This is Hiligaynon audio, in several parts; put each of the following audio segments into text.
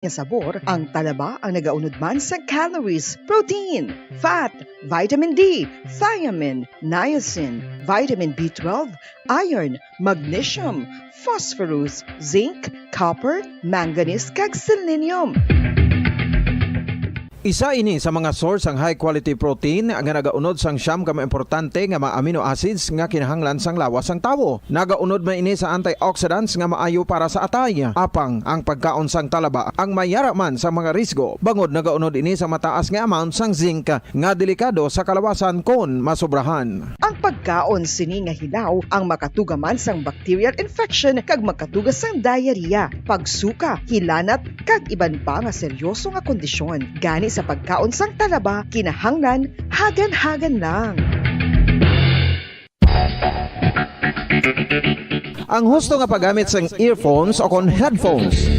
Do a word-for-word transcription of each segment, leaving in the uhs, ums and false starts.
nga sabor, ang talaba ang nagaunod man sa calories, protein, fat, vitamin D, thiamine, niacin, vitamin B twelve, iron, magnesium, phosphorus, zinc, copper, manganese, kag selenium. Isa ini sa mga source sang high quality protein nga nagaunod sang siyam ka mga importante nga mga amino acids nga kinahanglan sang lawas sang tawo. Nagaunod man ini sa antioxidants nga maayo para sa atay. Apang ang pagkaon sang talaba ang may yara man sa mga risgo, bangod nagaunod ini sa mataas nga amount sang zinc nga delikado sa kalawasan kon masobrahan. Ang pagkaon sini nga hilaw ang makatuga man sang bacterial infection kag makatuga sang diarrhea, pagsuka, hilanat, kag iban pa nga seryoso nga kondisyon. Gani sa pagkaon sang talaba, kinahanglan hagan-hagan lang. Ang husto nga paggamit sang earphones o kon headphones.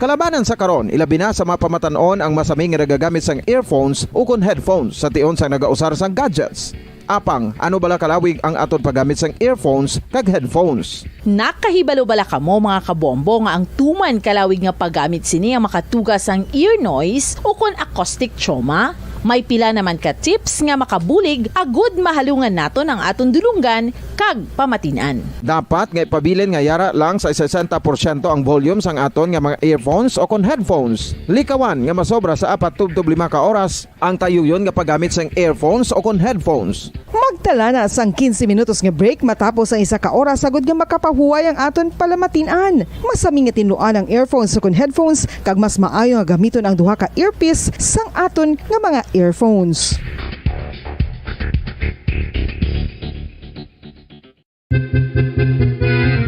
Kalabanan sa karon, ilabi na sa mga pamatan-on ang masami nga nagagamit sang earphones ukon headphones sa tion sang nagausar sang gadgets. Apang, ano bala kalawig ang aton paggamit sang earphones kag headphones? Nakahibalo bala kamo, mga kabombo, nga ang tuman kalawig nga paggamit sini ang makatuga sang ear noise ukon acoustic trauma? May pila naman ka tips nga makabulig agud mahalungan naton ang aton dulonggan kag pamatin-an. Dapat nga ipabilin nga yara lang sa sesenta porsyento ang volume sang aton nga mga earphones o kon headphones. Likawan nga masobra sa apat tubtob lima ka oras ang tayuyon nga paggamit sang earphones o kon headphones. Magtala na sang quince minutos nga break matapos ang isa ka oras, agud nga makapahuway ang aton palamatin-an. Masami nga tinluan ang earphones o kon headphones, kag mas maayo nga gamiton ang duha ka earpiece sang aton nga mga earphones.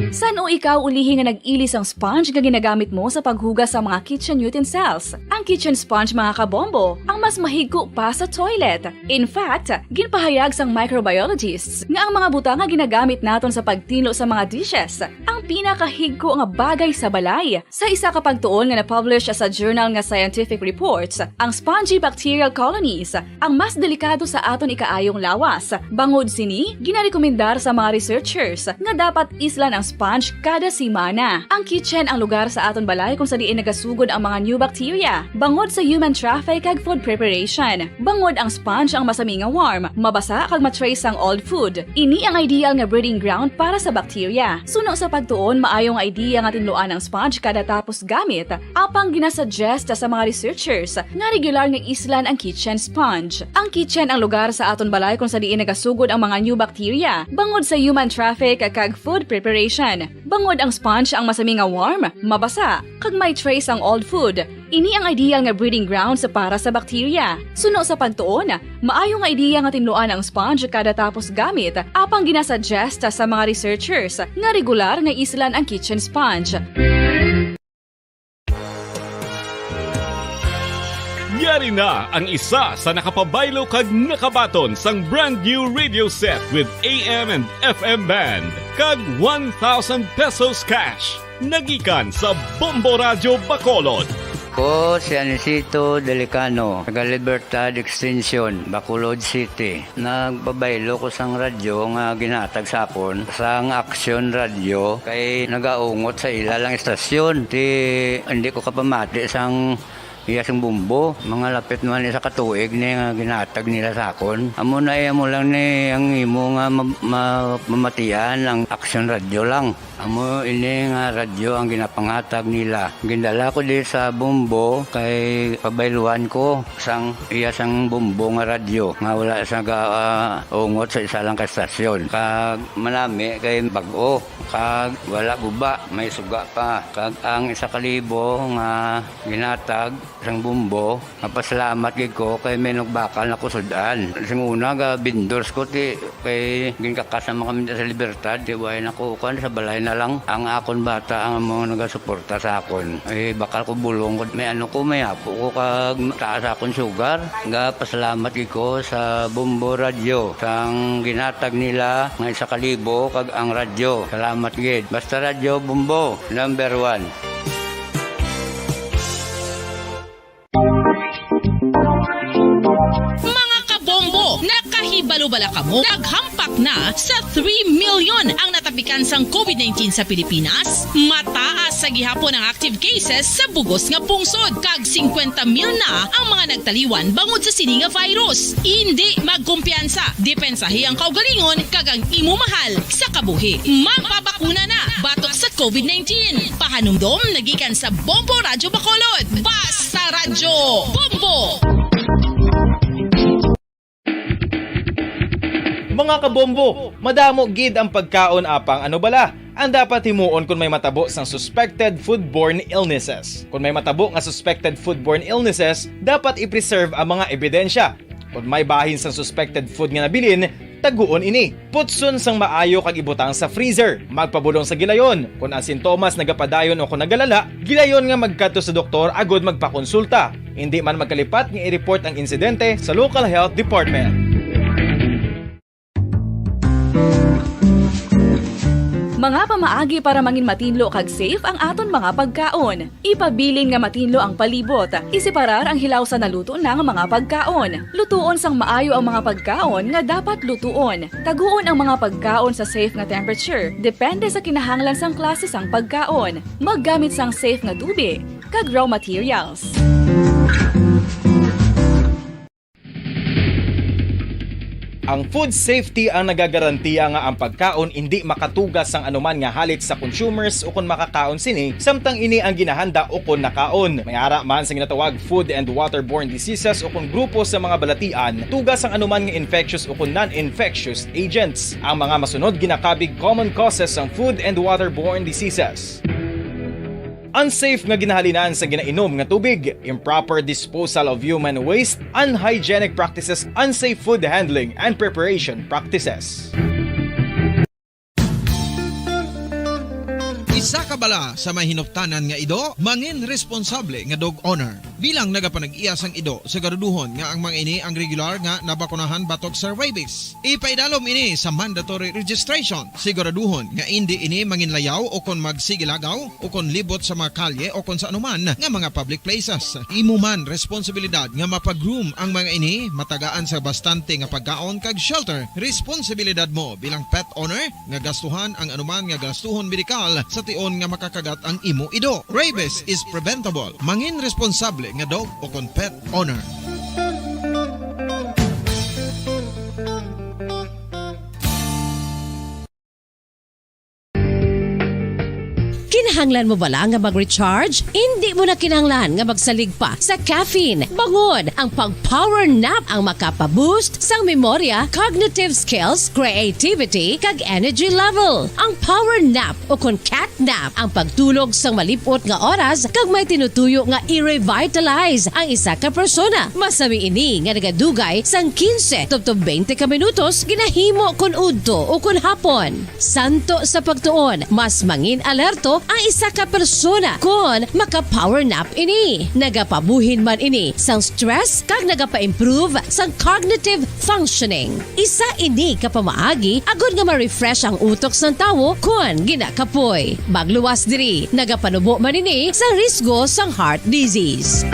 San-o ikaw ulihi nga nag-ili sang sponge nga ginagamit mo sa paghugas sa mga kitchen utensils? Ang kitchen sponge, mga kabombo, ang mas mahigko pa sa toilet. In fact, ginpahayag sang microbiologists nga ang mga butang nga ginagamit naton sa pagtinlo sa mga dishes ang pinakahigko nga bagay sa balay. Sa isa ka pagtuon nga na-publish sa journal nga Scientific Reports, ang spongy bacterial colonies ang mas delikado sa aton ikaayong lawas. Bangod sini, ginarekomendar sa mga researchers nga dapat islan ang sponge kada semana. Ang kitchen ang lugar sa aton balay kung sa diin nagasugod ang mga new bacteria, bangod sa human traffic kag food preparation. Bangod ang sponge ang masami nga warm, mabasa kag ma-trace sang old food. Ini ang ideal nga breeding ground para sa bacteria. Suno sa pagtuon, maayo nga idea nga tinluan ang sponge kada tapos gamit. Apang ginasuggest sa mga researchers nga regular nga islan ang kitchen sponge. Ang kitchen ang lugar sa aton balay kung sa diin nagasugod ang mga new bacteria, bangod sa human traffic kag food preparation. Bangod ang sponge ang masami nga warm, mabasa, kag may trace ang old food. Ini ang ideal nga breeding grounds para sa bacteria. Suno sa pagtuon, maayo nga idea nga tinluan ang sponge kada tapos gamit, apang ginasuggest sa mga researchers nga regular nga islan ang kitchen sponge. Yari na ang isa sa nakapabaylo kag nakabaton sang brand new radio set with A M and F M band kag one thousand pesos cash. Nagikan sa Bombo Radyo Bacolod. Ko si Anisito Delicano, taga Libertad Extension, Bacolod City. Nagpabaylo ko sang radyo nga ginhatag sa akon sang Aksyon Radyo, kay nagaungot sa ila lang istasyon. Ti, hindi ko kapamati sang iya sing bombo. Mga lapit naman isa ka tuig ni nga ginhatag nila sa akon. Amo na, eh, amo lang ni ang imo nga ma-, ma-, mamatian ang Aksyon Radyo lang. Amo ini nga radyo ang ginapangatag nila. Gindala ko di sa bombo kay pabayluan ko sang iya sang bombo nga radyo nga wala sa ga, ah, ungot sa isa lang ka estasyon. Kag manami kay bag-o, kag wala guba, may suga pa. Kag ang isa ka libo nga ginatag sang bombo, mapasalamat gid ko kay may nagbakal na ko sud-an. Sing una, ga vendors ko, ti, kay ginkakas naman kami sa Libertad, ti, way na ko, kuan, sa balay na lang. Ang akon bata ang amo nagasuporta sa akon. Eh, bakal ko bulong ko, may ano ko, may apo ko, kag taas akon sugar. Ga pasalamat gid ko sa Bombo Radyo, sang ginatag nila nga isa ka libo, kag ang radyo. Salamat gid. Basta Radyo Bombo, number one. Mga kabombo, nakahibalo Balubala kamo, naghampak na sa three million ang natapikan sang covid nineteen sa Pilipinas. Mataas sa gihapon ang active cases sa bugos nga pungsod, kag singkwenta mil na ang mga nagtaliwan bangod sa sini nga virus. Indi magkumpiyansa, depensahi ang kaugalingon kag ang imo mahal sa kabuhi. Magpabakuna na batok sa covid nineteen. Pahanumdom nagikan sa Bombo Radyo Bacolod. Basta Radyo Bombo! Mga kabombo, madamo gid ang pagkaon apang ano bala ang dapat himuon kon may matabo sang suspected foodborne illnesses. Kon may matabo nga suspected foodborne illnesses, dapat i-preserve ang mga ebidensya. Kon may bahin sang suspected food nga nabilin, taguon ini. Putson sang maayo kag ibutang sa freezer. Magpabulong sa gilayon. Kon ang sintomas nagapadayon o kon nagalala, gilayon nga magkadto sa doktor agud magpakonsulta. Indi man magkalipat nga i-report ang insidente sa local health department. Mga pamaagi para mangin matinlo kag safe ang aton mga pagkaon. Ipabilin nga matinlo ang palibot. Iseparar ang hilaw sa naluto na nga mga pagkaon. Lutuon sang maayo ang mga pagkaon nga dapat lutuon. Taguon ang mga pagkaon sa safe nga temperature, depende sa kinahanglan sang klase sang pagkaon. Maggamit sang safe nga tubig kag raw materials. Ang food safety ang nagagarantiya nga ang pagkaon indi makatuga sang anuman nga halit sa consumers ukon makakaon sini, samtang ini ang ginahanda ukon nakaon. May ara man sa ginatawag food and waterborne diseases ukon grupo sa mga balatian, tuga sang anuman nga infectious ukon non-infectious agents. Ang mga masunod ginakabig common causes sang food and waterborne diseases. Unsafe nga ginahalinan sa ginainom nga tubig, improper disposal of human waste, unhygienic practices, unsafe food handling, and preparation practices. Isa ka bala sa may hinuptanan nga ido, mangin responsable nga dog owner. Bilang nagapanag-iya sang ido, siguraduhon nga ang mga ini ang regular nga nabakunahan batok sa rabies. Ipaidalom ini sa mandatory registration. Siguraduhon nga indi ini manginlayaw o kon magsigilagaw o kon libot sa mga kalye o kon sa anuman nga mga public places. Imo man responsibilidad nga mapa-groom ang mga ini, matagaan sa bastante nga pagkaon kag shelter. Responsibilidad mo bilang pet owner nga gastuhan ang anuman nga gastuhon medikal sa tion nga makakagat ang imo ido. Rabies is preventable. Mangin responsable nga dog o kon pet owner. Kinahanglan mo bala nga mag-recharge? Indi mo na kinahanglan nga magsalig pa sa caffeine. Bangon, ang pag-power nap ang makapa-boost sang memorya, cognitive skills, creativity, kag energy level. Ang power nap o kon cat nap ang pagtulog sang malip-ot nga oras kag may tinutuyo nga i-revitalize ang isa ka persona. Masami ini nga nagadugay sang quince tubtob twenty ka minutos ginahimo kon udto o kon hapon. Santo sa pagtuon, mas mangin alerto ang isa ka persona kon maka-power nap ini. Nagapabuhin man ini sang stress kag nagapa-improve sang cognitive functioning. Isa ini ka pamaagi agod nga ma-refresh ang utok sang tawo kon ginakapoy. Magluwas diri, nagapanubo man ini sa risgo sang heart disease.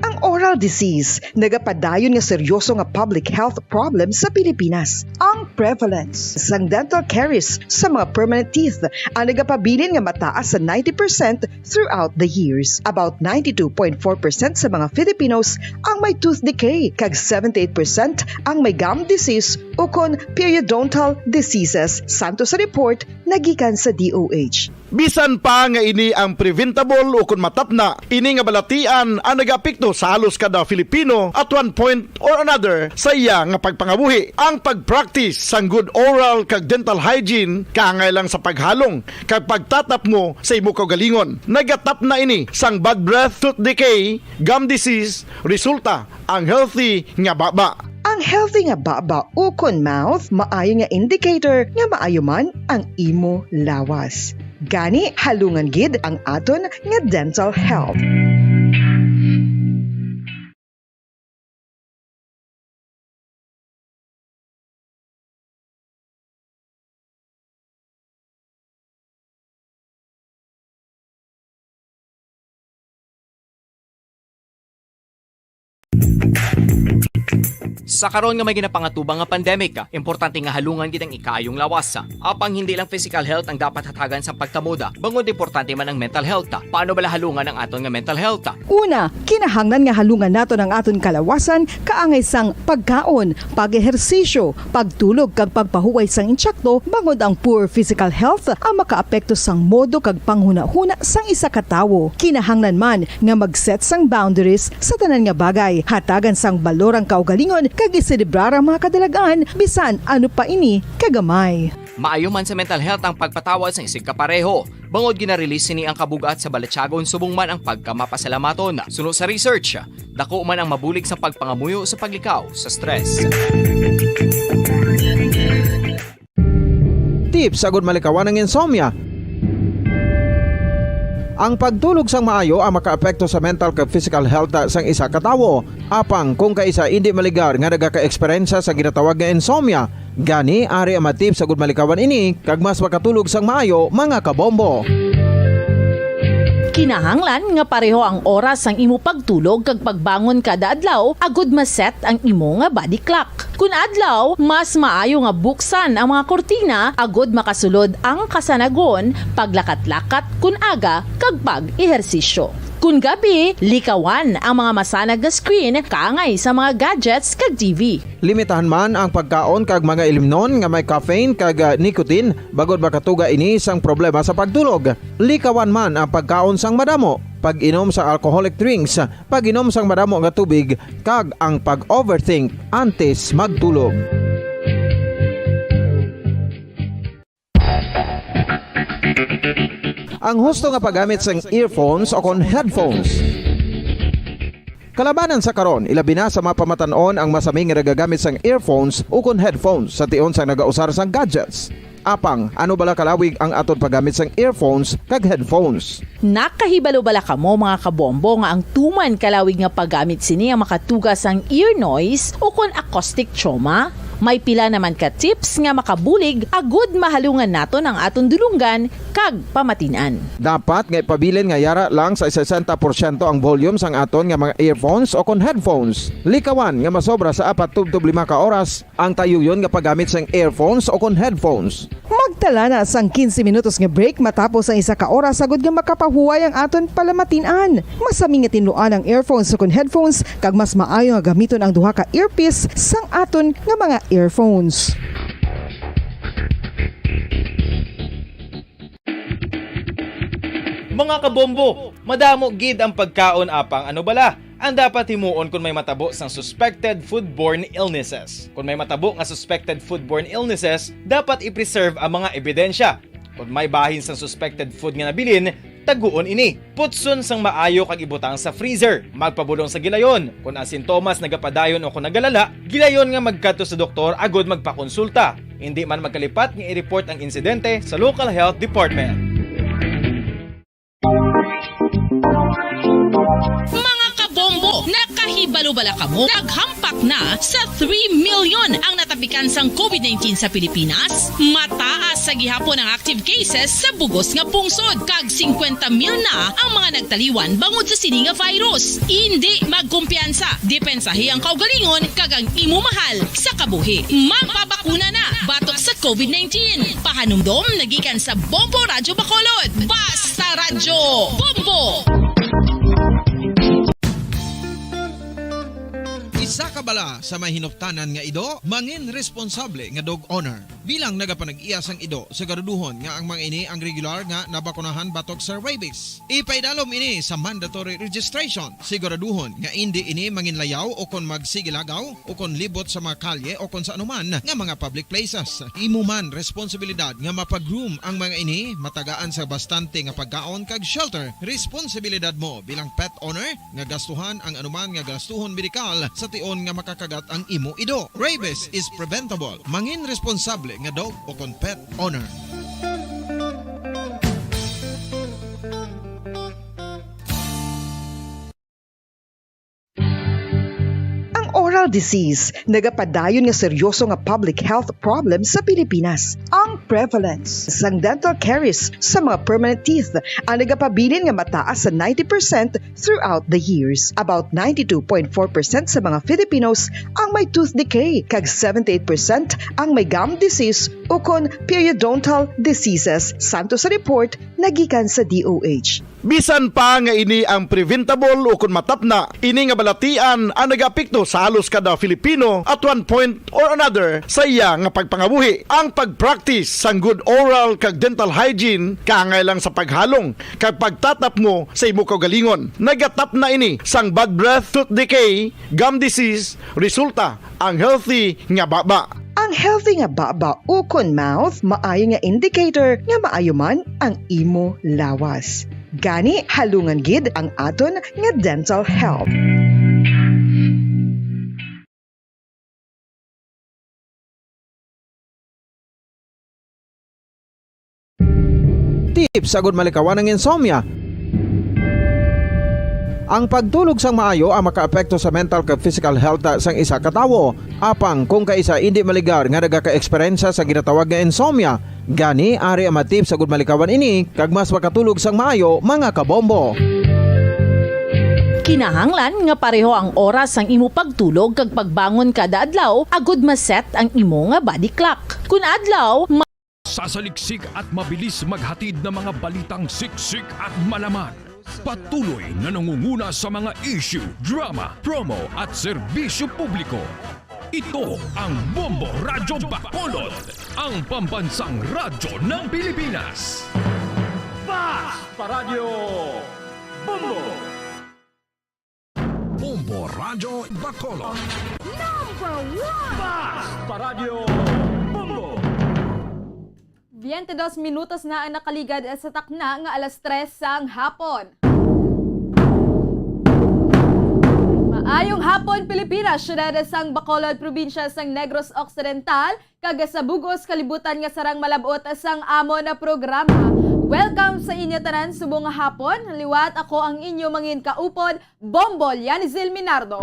Ang oral disease nagapadayon nga seryoso nga public health problem sa Pilipinas. Ang prevalence sang dental caries sa mga permanent teeth ang nagapabilin nga mataas sa ninety percent throughout the years. About ninety-two point four percent sa mga Filipinos ang may tooth decay, kag seventy-eight percent ang may gum disease ukon periodontal diseases, santo sa report nagikan sa D O H. Bisan pa nga ini ang preventable ukon matapna, ini nga balatian ang nagaapekto sa halos kada Filipino at one point or another sa iya nga pagpangabuhi. Ang pag-practice sang good oral kag dental hygiene kaangay lang sa paghalong kag pagtatapngo sa imo kaugalingon. Nagatapna ini sang bad breath, tooth decay, gum disease, resulta ang healthy nga baba. Ang healthy nga baba ukon mouth maayo nga indicator nga maayo man ang imo lawas. Gani, halungan gid ang aton nga dental health. Sa karon nga may ginapangatubang nga pandemic, importante nga halungan gid ang ikaayong lawas. Apang hindi lang physical health ang dapat hatagan sang pagtamod, bangod importante man ang mental health. Paano bala halungan ang aton nga mental health? Una, kinahanglan nga halungan naton ang aton kalawasan kaangay sang pagkaon, pag-ehersisyo, pagtulog kag pagpahuway sang insakto, bangod ang poor physical health ang makaapekto sang modo kag panghunahuna sang isa ka tawo. Kinahanglan man nga mag-set sang boundaries sa tanan nga bagay. Hatagan sang balor ang kaugalingon kag iselebrar ang mga kadalagan, bisan ano pa ini kagamay. Maayo man sa mental health ang pagpatawad sang isigkapareho, bangod gina-release sini ang kabug-at sa balatyagon subong man ang pagkamapasalamaton. Suno sa research, dako man ang mabulig sa pagpangamuyo sa paglikaw sa stress. Tips agud malikawan ang insomnia. Ang pagtulog sang maayo ang makaapekto sa mental kag physical health sang isa ka tawo. Apang kung kaisa indi maligar nga nagaka-eksperyensya sa ginatawag nga insomnia, gani ari ang mga tips agud malikawan ini kag mas makatulog sang maayo, mga kabombo. Kinahanglan nga pareho ang oras sang imo pagtulog kag pagbangon kada adlaw agud ma-set ang imo nga body clock. Kun adlaw, mas maayo nga buksan ang mga kurtina agud makasulod ang kasanagon, paglakat-lakat kun aga, kag pag-ehersisyo. Kun gabi, likawan ang mga masanag nga screen kaangay sa mga gadgets kag T V. Limitahan man ang pagkaon kag mga ilimnon nga may caffeine kag, ah, nicotine, bangod makatuga ini sang problema sa pagtulog. Likawan man ang pagkaon sang madamo, pag-inom sa alcoholic drinks, pag-inom sang madamo nga tubig, kag ang pag-overthink antes magtulog. Ang husto nga paggamit sang earphones o kon headphones. Kalabanan sa karon, ilabi na sa mga pamatan-on ang masami nga nagagamit sang earphones o kon headphones sa tion sang nagausar sang gadgets. Apang, ano bala kalawig ang aton paggamit sang earphones kag headphones? Nakahibalo bala kamo, mga kabombo, nga ang tuman kalawig nga paggamit sini ang makatuga sang ear noise o kon acoustic trauma? May pila naman ka tips nga makabulig agud mahalungan naton ang aton dulonggan kag pamatin-an. Dapat nga ipabilin nga yara lang sa sesenta porsyento ang volume sang aton nga mga earphones o kon headphones. Likawan nga masobra sa apat tubtob lima ka oras ang tayuyon nga paggamit sang earphones o kon headphones. Magtala na sang quince minutos nga break matapos ang isa ka oras agud nga makapahuway ang aton palamatin-an. Masami nga tinluan ang earphones o kon headphones, kag mas maayo nga gamiton ang duha ka earpiece sang aton nga mga earphones. Mga kabombo, madamo gid ang pagkaon, apang ano bala ang dapat himuon kon may matabo sang suspected foodborne illnesses? Kon may matabo nga suspected foodborne illnesses, dapat i-preserve ang mga ebidensya. Kon may bahin sang suspected food nga nabilin, taguon ini. Putson sang maayo kag ibutang sa freezer. Magpabulong sa gilayon. Kon ang sintomas nagapadayon o kon nagalala, gilayon nga magkadto sa doktor agud magpakonsulta. Indi man magkalipat nga i-report ang insidente sa local health department. Mga kabombo, nakahibalo bala kamo? Naghampak na sa three million ang natapikan sang COVID nineteen sa Pilipinas. Mataas sa gihapon ang active cases sa bugos nga pungsod, kag singkwenta mil na ang mga nagtaliwan bangod sa sini nga virus. Indi magkumpiyansa, depensahi ang kaugalingon kag ang imo mahal sa kabuhi. Magpabakuna na batok sa COVID nineteen. Pahanumdom nagikan sa Bombo Radyo Bacolod. Basta Radyo Bombo! Isa ka bala sa may hinuptanan nga ido, mangin responsable nga dog owner. Bilang nagapanag-iya sang ido, siguraduhon nga ang mga ini ang regular nga nabakunahan batok sa rabies. Ipaidalom ini sa mandatory registration. Siguraduhon nga indi ini manginlayaw o kon magsigilagaw o kon libot sa mga kalye o kon sa anuman nga mga public places. Imo man responsibilidad nga mapa-groom ang mga ini, matagaan sa bastante nga pagkaon kag shelter. Responsibilidad mo bilang pet owner nga gastuhan ang anuman nga gastuhon medikal sa tion nga makakagat ang imo ido. Rabies is preventable. Mangin responsable nga dog o kon pet owner. Ang oral disease, nagapadayon nga seryoso nga public health problem sa Pilipinas. Ang prevalence sang dental caries sa mga permanent teeth ang nagapabilin nga mataas sa ninety percent throughout the years. About ninety-two point four percent sa mga Filipinos ang may tooth decay, kag seventy-eight percent ang may gum disease ukon periodontal diseases, santo sa report nagikan sa D O H. Bisan pa nga ini ang preventable ukon matapna, ini nga balatian ang nagaapekto sa halos kada Filipino at one point or another sa iya nga pagpangabuhi. Ang pag-practice sang good oral kag dental hygiene kaangay lang sa paghalong kag pagtatapngo sa imo kaugalingon. Nagatapna ini sang bad breath, tooth decay, gum disease, resulta ang healthy nga baba. Ang healthy nga baba ukon mouth maayo nga indicator nga maayo man ang imo lawas. Gani, halungan gid ang aton nga dental health. Tips agud malikawan ang insomnia. Ang pagtulog sang maayo ang makaapekto sa mental kag physical health sang isa ka tawo. Apang kung kaisa indi maligar nga nagaka-eksperyensya sa ginatawag nga insomnia, gani ari ang mga tips agud malikawan ini kag mas makatulog sang maayo, mga kabombo. Kinahanglan nga pareho ang oras sang imo pagtulog kag pagbangon kada adlaw agud ma-set ang imo nga body clock. Kun adlaw, ma- Sasaliksik at mabilis maghatid ng mga balitang siksik at malaman. Patuloy na nangunguna sa mga issue, drama, promo at serbisyo publiko. Ito ang Bombo Radyo Bacolod, ang pambansang radyo ng Pilipinas. Fast Paradyo Bombo! Bombo Radyo Bacolod. Number one! Fast Paradyo Bombo! Biyente dos minutos na ang nakaligad sa takna nga alas tres sang hapon. Maayong hapon, Pilipinas, siyudad sang Bacolod, probinsya sang Negros Occidental, kag sa bug-os kalibutan nga sarang malab-ot sang amon nga programa. Welcome sa inyo tanan subong nga hapon. Liwat ako ang inyo mangin kaupod, Bombo Lianizil Minardo.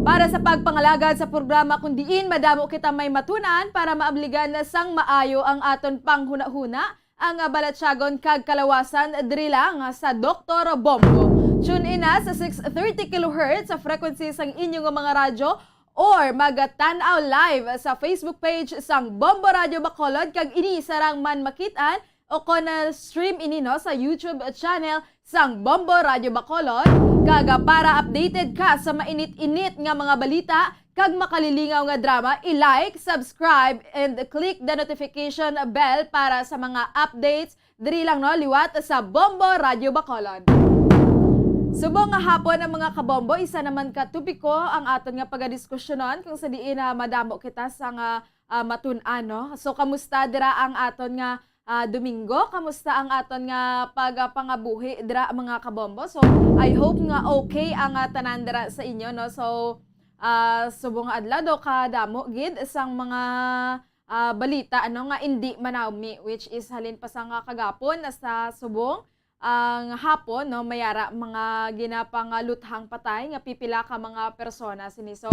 Para sa pagpangalagad sa programa, kun diin madamo kita may matunan para maabligan sang maayo ang aton panghunahuna, ang, ah, balatyagon kag kalawasan diri lang, ah, sa Doktor Bombo. Tune in na sa six thirty kilohertz sa frequency sang inyo nga mga radyo or magtan-aw live sa Facebook page sang Bombo Radyo Bacolod, kag ini sarang man makit-an o kon, ah, stream ini, no, sa YouTube channel sang Bombo Radyo Bacolod. Kag, ah, para updated ka sa mainit-init nga mga balita kag makalilingaw nga drama, i-like, subscribe, and click the notification bell para sa mga updates diri lang, no, liwat sa Bombo Radyo Bacolod. Subong nga hapon ang mga kabombo, isa naman ka topiko ang aton nga pagadiskusyonon kung sa diin na madamo kita sa nga, ah, matun-an, no? So, kamusta dira ang aton nga, ah, Domingo? Kamusta ang aton nga pag-, ah, pangabuhi dira, mga kabombo? So, I hope nga okay ang, ah, tanan dira sa inyo, no? So, ah, subong nga adlaw daw kadamo gid sang mga, ah, balita, ano, nga indi manami, which is halin pa sa nga kagapon sa subong ang hapon, no, may ara mga ginapangaluthang patay nga pipila ka mga persona sini. So,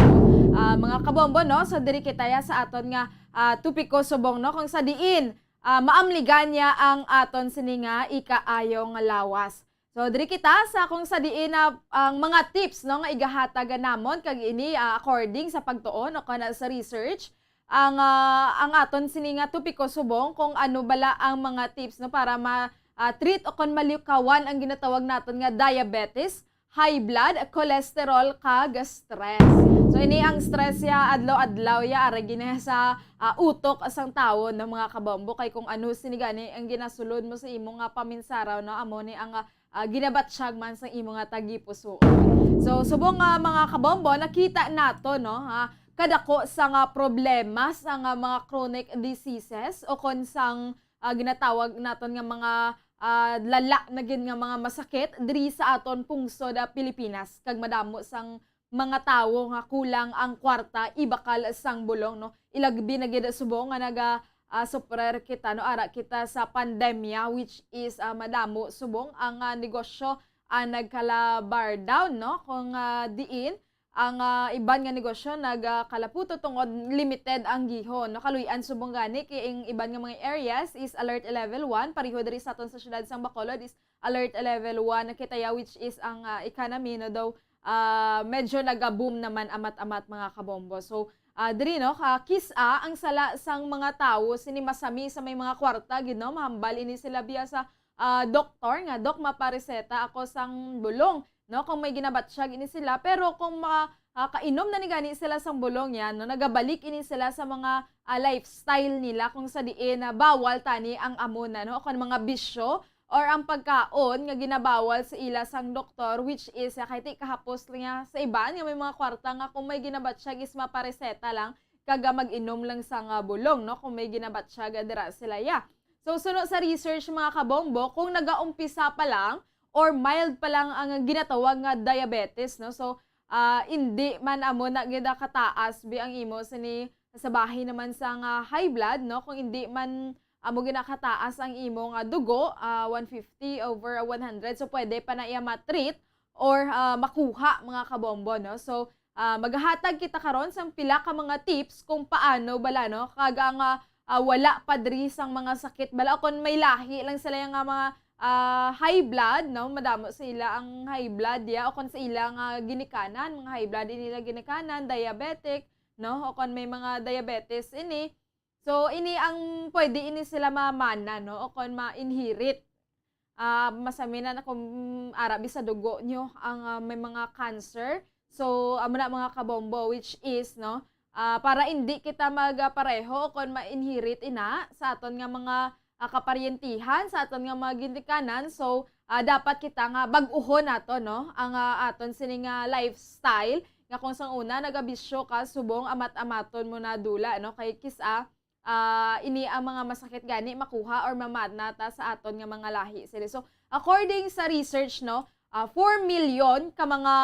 ah, mga kabombo, no, so diri kita ya sa aton nga, ah, topiko subong, no, kung sa diin, ah, maamligan niya ang aton sini nga ikaayo nga lawas. So, diri kita sa kung sa diin na ang mga tips, no, nga igahatag namon kag ini, ah, according sa pagtuon o kana sa research. Ang, ah, ang aton sini nga topiko subong kung ano bala ang mga tips, no, para ma, ah, treat o kon malikawan ang ginatawag naton nga diabetes, high blood, cholesterol, kag stress. So, ini ang stress ya adlaw-adlaw ya, ara gini sa, ah, utok sang tawo, no, mga kabombo, kay kung ano sini gani ang ginasulod mo sa imo nga paminsaraw, no, amo ni ang, ah, ah, ginabatyag man sang imo nga tagipusoon. So, subong nga mga kabombo, nakita nato, no, ha, kadako sa nga problema sa nga mga chronic diseases o kon sang, ah, ginatawag naton nga mga, ah, lala na gid nga mga masakit diri sa aton pungsod, ah, Pilipinas, kag madamo sang mga tawo nga kulang ang kwarta ibakal sang bulong, no? Ilagbi na gid subong nga naga, ah, suffer kita, no? Ara kita sa pandemya, which is, ah, madamo subong ang, ah, negosyo, ah, nagkalabar down, no? Kung, ah, diin, ang, ah, iban nga negosyo nagakalaputo tungod limited ang gihon, no? Kaluy-an subong gani kay ang iban nga mga areas is alert level one, pareho diri sa aton sa siyudad sang Bacolod is alert level one na kita ya, which is ang, ah, economy, no, daw, ah, medyo nagaboom naman amat-amat, mga kabombo. So, ah, diri, no, ka kis-a ang sala sang mga tawo sini masami sa may mga kwarta gid, no, mahambal ini sila biya sa, ah, doktor nga, "Dok, mapareseta ako sang bulong," no, kung may ginabatsyag ini sila. Pero kung ma-, ah, kainom na ni gani sila sang bulong yan, no, nagabalik ini sila sa mga, ah, lifestyle nila kung sa diin na bawal tani ang amo na, no, o kung mga bisyo or ang pagkaon nga ginabawal sa ila sang doktor, which is, ah, kay ti kahapos lang niya sa iban nga may mga kwarta nga kung may ginabatsyag is mapareseta lang, kag, ah, mag-inom lang sang, ah, bulong, no, kung may ginabatsyag, ah, dira sila, ya. So, suno sa research, mga kabombo, kung nagaumpisa pa lang or mild pa lang ang ginatawag nga diabetes, no? So, ah, indi man amo na gid kataas bi ang imo sini sa bahin naman sang high blood, no? Kung indi man amo gid kataas ang imo nga dugo, ah, one fifty over one hundred, so pwede pa na iya ma-treat or, ah, makuha, mga kabombo, no? So, ah, maghahatag kita karon sang pila ka mga tips kung paano bala, no? Kag ang, ah, ah, wala pa diri sang mga sakit bala, o kon may lahi lang sila nga mga, ah, high blood, no? Madamo sa ila ang high blood, ya, o kon sa ila nga ginikanan, mga high blood ini ila ginikanan, diabetic, no? O kon may mga diabetes ini. So, ini ang pwede ini sila mamana, no? O kon ma-inherit. Ah, masami na na kung ara bi sa dugo nyo ang, ah, may mga cancer. So, amo na, mga kabombo, which is, no, ah, para hindi kita magapareho o kon ma-inherit ina sa aton nga mga, ah, kaparyentihan, sa aton nga mga ginikanan. So, ah, dapat kita nga bag-uhon nato, no, ang, ah, aton sini nga lifestyle nga kung sang una nagabisyo ka, subong amat-amaton mo na dula, no, kay kis-a ah, ini ang mga masakit gani makuha or mamana ta sa aton nga mga lahi sila. So, according sa research, no, ah, four million ka mga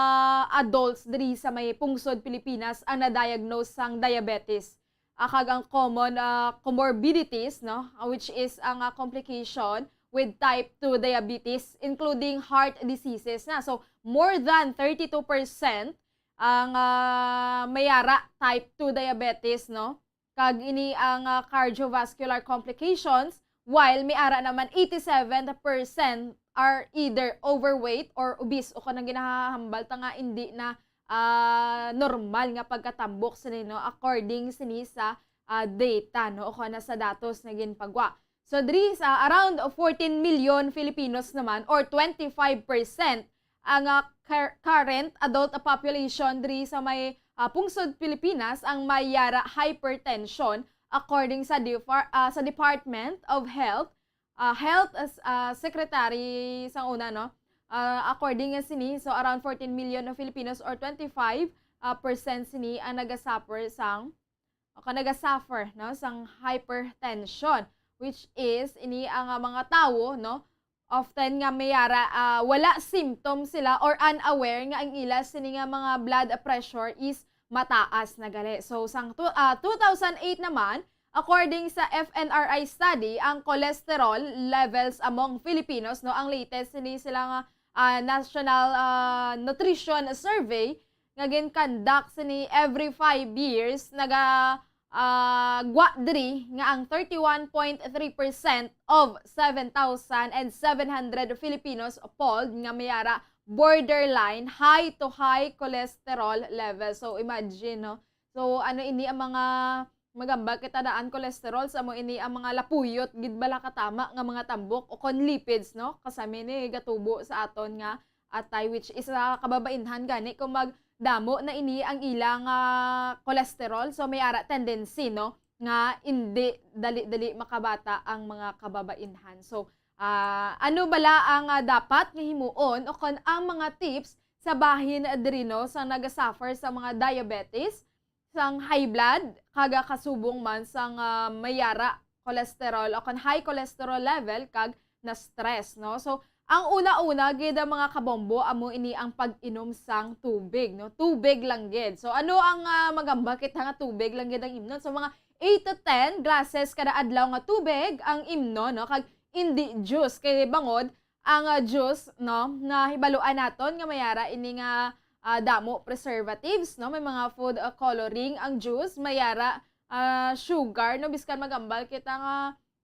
adults diri sa may pungsod Pilipinas ang na-diagnose sang diabetes. Ah, kag ang common, ah, comorbidities, no, ah, which is ang, ah, complication with type two diabetes, including heart diseases na. So, more than thirty-two percent ang, ah, may ara type two diabetes, no? Kag ini ang, ah, cardiovascular complications, while may ara naman eighty-seven percent are either overweight or obese, o kanang ginahahambal ta nga indi na, ah, normal nga pagkatambok sini, no, according sini sa, ah, data, no, o kana sa datos nga ginpagwa. So, diri sa around fourteen million Filipinos naman, or twenty-five percent, ang, ah, cur-, current adult population diri sa may, ah, pungsod Pilipinas ang may yara hypertension, according sa depar-, ah, sa Department of Health, ah, Health as, ah, Secretary sang una, no? Ah, according nga sini, so around fourteen million of Filipinos or twenty-five, ah, percent sini ang nagasuffer sang o ka naga-suffer, no, sang hypertension, which is ini ang, ah, mga tawo, no, often nga may ara, ah, wala symptom sila or unaware nga ang ila sini nga mga blood pressure is mataas na gali. So, sang tu-, ah, two thousand eight naman, according sa F N R I study, ang cholesterol levels among Filipinos, no, ang latest sini sila nga, ah, National, ah, Nutrition Survey, nga gin-conduct sini every five years, naga, ah, gwa diri nga ang thirty-one point three percent of seven thousand and seven hundred Filipinos polled nga may ara borderline high to high cholesterol level. So, imagine, no? So, ano ini ang mga magambal kita daan cholesterol, sa amo ini ang mga lapuyot gid bala katama nga mga tambok o kon lipids, no? Kasami ni gatubo sa aton nga atay, which is sa kababainhan gani kung magdamo na ini ang ilang, ah, cholesterol. So, may ara tendency, no, nga indi dali-dali makabata ang mga kababainhan. So, ah, ano bala ang, ah, dapat nga himuon o kon ang mga tips sa bahin diri, no, sa naga-suffer sa mga diabetes, sang high blood, kag kasubong man sang, ah, may ara cholesterol o kon high cholesterol level kag na-stress, no? So, ang una-una gid, ah, mga kabombo, amo ini ang pag-inom sang tubig, no? Tubig lang gid. So, ano ang, ah, magamba kita nga tubig lang gid ang imnon? So, mga eight to ten glasses kada adlaw nga tubig ang imnon, no? Kag indi juice, kay bangod ang, ah, juice, no, nahibaluan naton nga may ara ini nga, ah, damo preservatives, no? May mga food, ah, coloring ang juice, may ara, ah, sugar, no? Biskan magambal kita nga,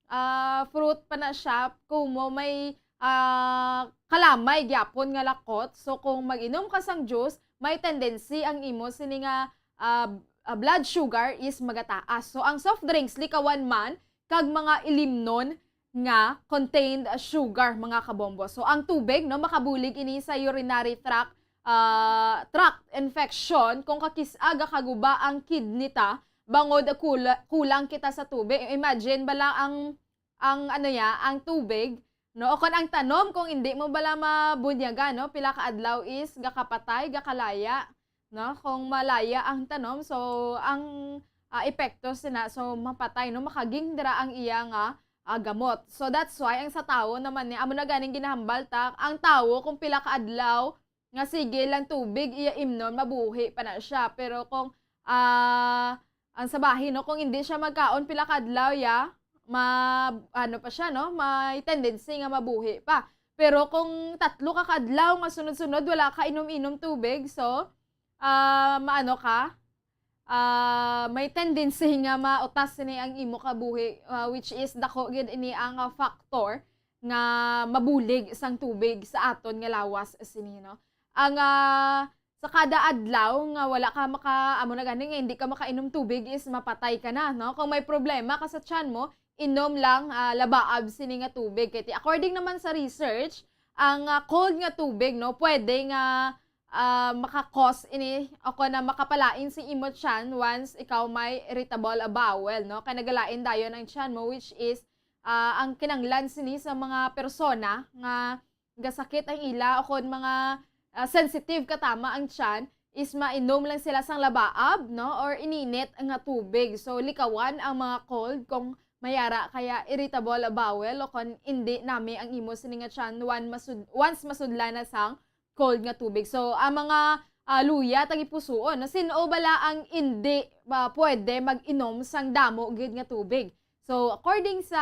ah, fruit pa na siya, kumo may, ah, kalamay gyapon nga lakot. So, kung mag-inom ka sang juice, may tendency ang imo sini nga, ah, ah, blood sugar is magataas. So, ang soft drinks, likawan man, kag mga ilimnon nga contained sugar, mga kabombo. So, ang tubig, no, makabulig ini sa urinary tract, ah, tract infection kung kakis-a gakaguba ang kidney ta, bangod kula-, kulang kita sa tubig. Imagine bala ang, ang ano ya, ang tubig, no? O kon ang tanom, kung hindi mo bala mabunyagan, no? Pila ka adlaw is gakapatay, gakalaya, no? Kung malaya ang tanom, so ang, ah, epekto sina, so mapatay, no? Makaging dira ang iya nga, ah, gamot. So that's why ang sa tawo naman ni, amo na ganing ginahambal ta, ang tawo kung pila ka adlaw nga sige lang tubig iya imnon, mabuhi pa na siya. Pero kung, ah, ang sa bahin, no, kung hindi siya magkaon pila ka adlaw, ya, ma-, ano pa siya, no, may tendency nga mabuhi pa. Pero kung tatlo ka kadlaw nga sunod-sunod wala ka inom-inom tubig, so, ah, maano ka, ah, may tendency nga mautas sini ang imo kabuhi, ah, which is dako gid ini ang, ah, factor nga mabulig sang tubig sa aton nga lawas sini, no? Ang, ah, sa kada adlaw nga wala ka maka-, amo na gani nga hindi ka makainom tubig is mapatay ka na, no? Kung may problema ka sa tiyan mo, inom lang, ah, labaab sini nga tubig. Kay ti-, according naman sa research, ang, ah, cold nga tubig, no, pwede nga, ah, maka-cause ini o kon na makapalain sa imo tiyan once ikaw may irritable bowel, no? Kay nagalain dayon ang tiyan mo, which is, ah, ang kinanglan sini sa mga persona nga gasakit ang ila o kon mga, ah, sensitive katama ang tiyan, is mainom lang sila sang labaab, no, or ininit nga tubig. So, likawan ang mga cold kung may ara kaya irritable bowel o kon indi nami ang imo sini nga tiyan wan-, masud-, once masudlan na sang cold nga tubig. So, ang mga, ah, luya tagipusoon, no, sin-o bala ang indi, ah, pwede mag-inom sang damo gid nga tubig? So, according sa,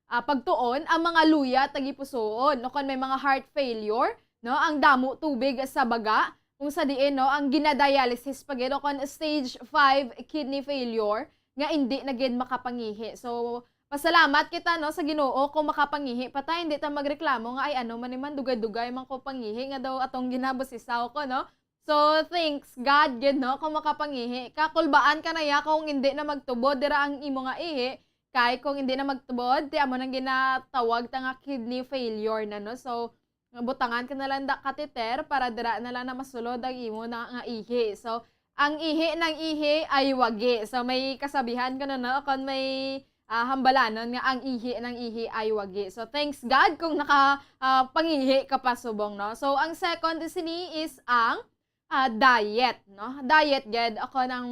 ah, pagtuon, ang mga luya tagipusoon, no, kon may mga heart failure, no, ang damo tubig sa baga, kung sa diin, no, ang ginadialysis pa gid, o kon stage five kidney failure, nga indi na gid makapangihi. So, pasalamat kita, no, sa Ginoo kung makapangihi pa ta, hindi ta magreklamo nga, "Ay, ano man ni man, dugay-dugay man ko pangihi nga daw atong ginabusisaw ko," no? So, thanks God gid, no, kung makapangihi ka. Kulbaan ka na ya kung hindi na magtubod dira ang imo nga ihi, kay kung hindi na magtubod, ti amo nang ginatawag ta nga kidney failure na, no? So, butangan ka na lang da catheter para dira na lang na masulod ang imo na nga ihi. So, ang ihi ng ihi ay wagi. So, may kasabihan ko na, no, kung may, ah, hambalanon nga ang ihi ng ihi ay wagi. So, thanks God kung naka, ah, pangihi ka pa subong, no? So, ang second sini is ang, ah, diet, no? Diet gid ako ng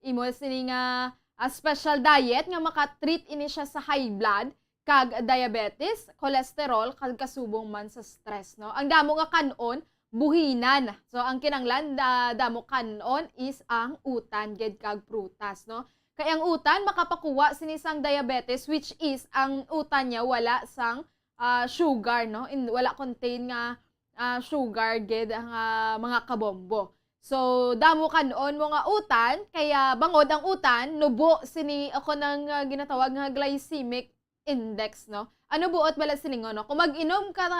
imo sini nga, ah, special diet nga maka-treat ini siya sa high blood kag diabetes, cholesterol, kag kasubong man sa stress, no? Ang damo nga kan-on, buhinan. So, ang kinanglan, da-, damo kan-on is ang utan gid kag prutas, no? Kay ang utan makapakuha sini sang diabetes, which is ang utan niya wala sang, ah, sugar, no? In, wala contain nga, ah, sugar gid nga mga kabombo. So, damo kan-on mo nga utan, kaya bangod ang utan, nubo sini ako nang, ah, ginatawag nga glycemic index, no? Ano buot bala silingon, no? Kung mag-inom ka,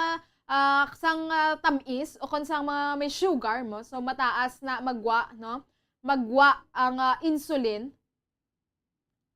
ah, sang, ah, tamis o kung sang mga may sugar mo, so mataas na magwa, no? Magwa ang, ah, insulin.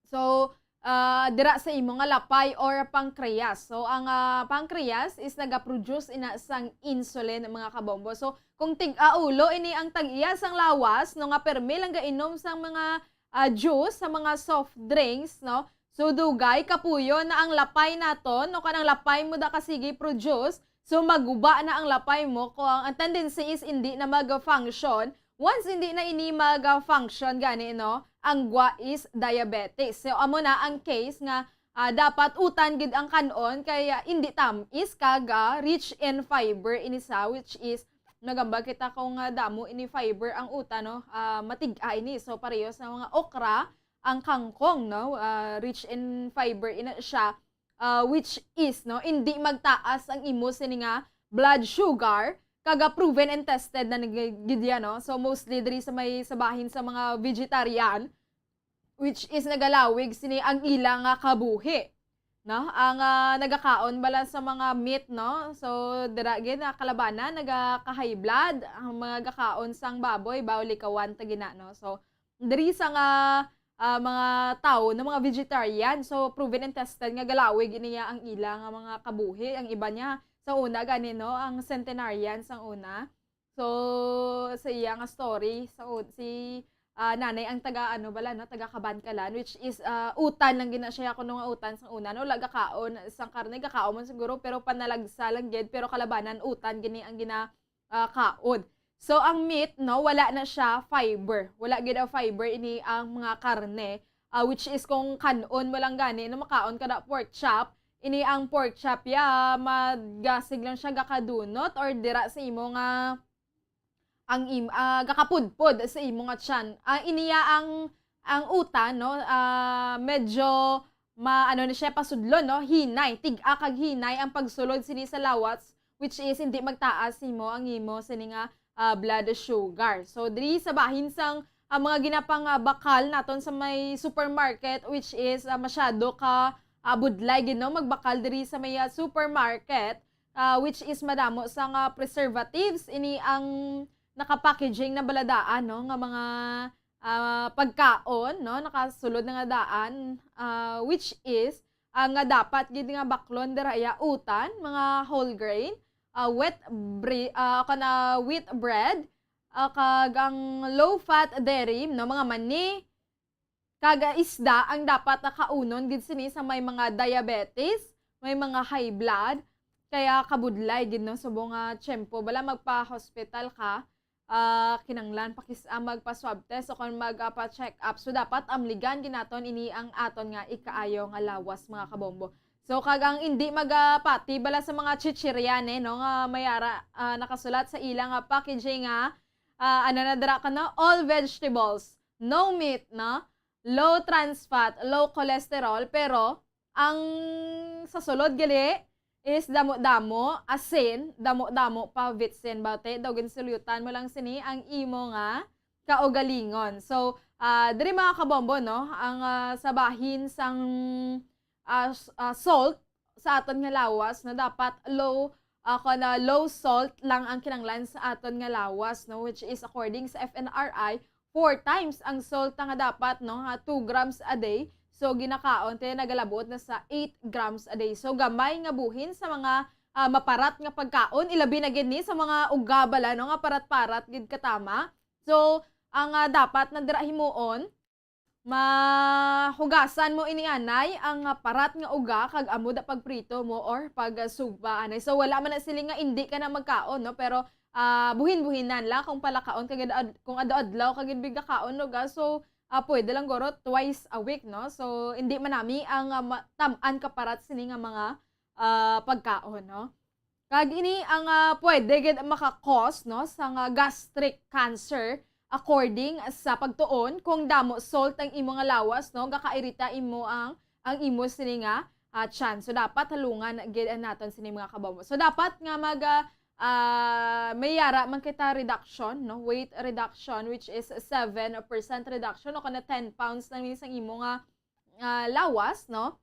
So, ah, dira sa imo nga lapay or pancreas. So, ang, ah, pancreas is nagaproduce ina sang insulin, mga kabombo. So, kung tig-aulo ini ang tag-iya sang lawas, no, nga permi lang gainom sang mga, ah, juice, sa mga soft drinks, no? So, dugay, kapuyo na ang lapay naton, no? Kanang lapay mo da ka sige produce, so maguba na ang lapay mo. Kung ang tendency is hindi na mag-function, once hindi na ini mag-function gani, no? Ang gwa is diabetes. So, amo na ang case nga, ah, dapat utan gid ang kan-on, kay, ah, hindi tamis kag, ah, rich in fiber ini sa, which is nagambag kita kung, ah, damo ini fiber ang utan, no? Ah, matig-a ini. So, pareho sa mga okra, ang kangkong, no? Ah, rich in fiber ina siya, ah, which is, no, hindi magtaas ang imo sini nga blood sugar Kaga proven and tested na nag-, gid yan, no? So, mostly diri sa may, sa bahin sa mga vegetarian, which is nagalawig sini ang ila nga kabuhi, no? Ang, ah, nagakaon bala sa mga meat, no? So, dira gid na kalabanan, nagaka-high blood, ang mga gakaon sang baboy, baw likawan ta gina, no? So, diri sa nga, ah, mga tawo na mga vegetarian, so, proven and tested nga galawig niya ang ila nga mga kabuhi. Ang iba niya, sa una gani, no, ang centenarian sa una. So, sa iya nga story, sa un-, si, ah, nanay ang taga, ano bala, no, taga Kabankalan, which is, ah, utan lang gina siya kuno nga utan sa una, no, wala gakaon sang karne, gakaon man siguro, pero panalagsa lang gid, pero kalabanan utan gini ang gina, ah, kaon. So, ang meat, no, wala na siya fiber. Wala gid ang fiber ini ang mga karne, ah, which is kung kan-on mo lang gani, no, makaon ka na pork chop, ini ang pork chop, ya, magasig lang siya gakadunot or dira sa imo nga, ang im-, ah, gakapudpod sa imo nga tiyan. Ah, iniya ang, ang utan, no, ah, medyo ma-, ano ni siya, pasudlon, no, hinay, tig-a kag hinay ang pagsulod sini sa lawas, which is hindi magtaas nimo ang imo sini nga, ah, blood sugar. So, diri sa bahin sang, ah, mga ginapang, ah, bakal naton sa may supermarket, which is, ah, masyado ka, ah, budlay gid, no, magbakal diri sa may, ah, supermarket, ah, which is madamo sa nga preservatives. Ini ang naka-packaging na bala daan, no, nga mga, ah, pagkaon, no, nakasulod na nga daan, ah, which is, ah, nga dapat gid nga baklon dira ya utan, mga whole grain, ah, wheat bre-, ah, kana wheat bread, ah, kag ang low fat dairy, no, mga mani, kag, ah, isda ang dapat na kaunon gid sini sa may mga diabetes, may mga high blood, kaya kabudlay gid, no, subong nga tiyempo bala magpa-hospital ka, ah, kinanglan pakis-, ah, magpa-swab test o kon mag, ah, pa-check up. So, dapat amligan gid naton ini ang aton nga ikaayo nga lawas, mga kabombo. So, kag ang indi magapati bala sa mga chichirya, eh, no, nga may ara, ah, nakasulat sa ila nga packaging nga, ah, ano na dira ka, no? All vegetables, no meat, no? Low trans fat, low cholesterol, pero ang sa sulod gali is damo-damo asin, damo-damo pa vitsin. Bati daw, ginsulyutan mo lang sini ang imo nga kaugalingon. So, ah, diri, mga kabombo, no, ang, ah, sa bahin sang, ah, s-, ah, salt sa aton nga lawas, no, dapat low, ah, kana low salt lang ang kinahanglan sa aton nga lawas, no, which is according sa F N R I, four times ang salt nga dapat, no, nga two grams a day. So, ginakaon, kaya nagalabuot na sa eight grams a day. So, gamay nga buhin sa mga, ah, maparat nga pagkaon, ilabi na gid ni sa mga uga bala, no, nga parat-parat gid katama. So, ang, ah, dapat na dira himuon, mahugasan mo ini anay ang, ah, parat nga uga kag amo da pagprito mo or pag, ah, sugba anay. So, wala man na sila nga indi ka na magkaon, no? Pero, ah, buhin-buhinan lang kung palakaon ka gid ad-, kung adlaw-adlaw ka gid bigakaon, no, ga? So, ah, pwede lang guro twice a week, no? So, hindi man nami ang, ah, ma-, tam-an ka parat sini nga mga, ah, pagkaon, no? Kag ini ang, ah, pwede gid maka-cause, no, sa nga gastric cancer, according sa pagtuon, kung damo salt ang imo nga lawas, no, gakairita imo ang, ang imo sini nga, ah, tiyan. So, dapat halungan gid naton sini, mga kabombo. So, dapat nga mag, ah, ah, may yara man kita reduction, no, weight reduction, which is seven percent reduction, o kana ten pounds lang ni sang imo nga, ah, lawas, no?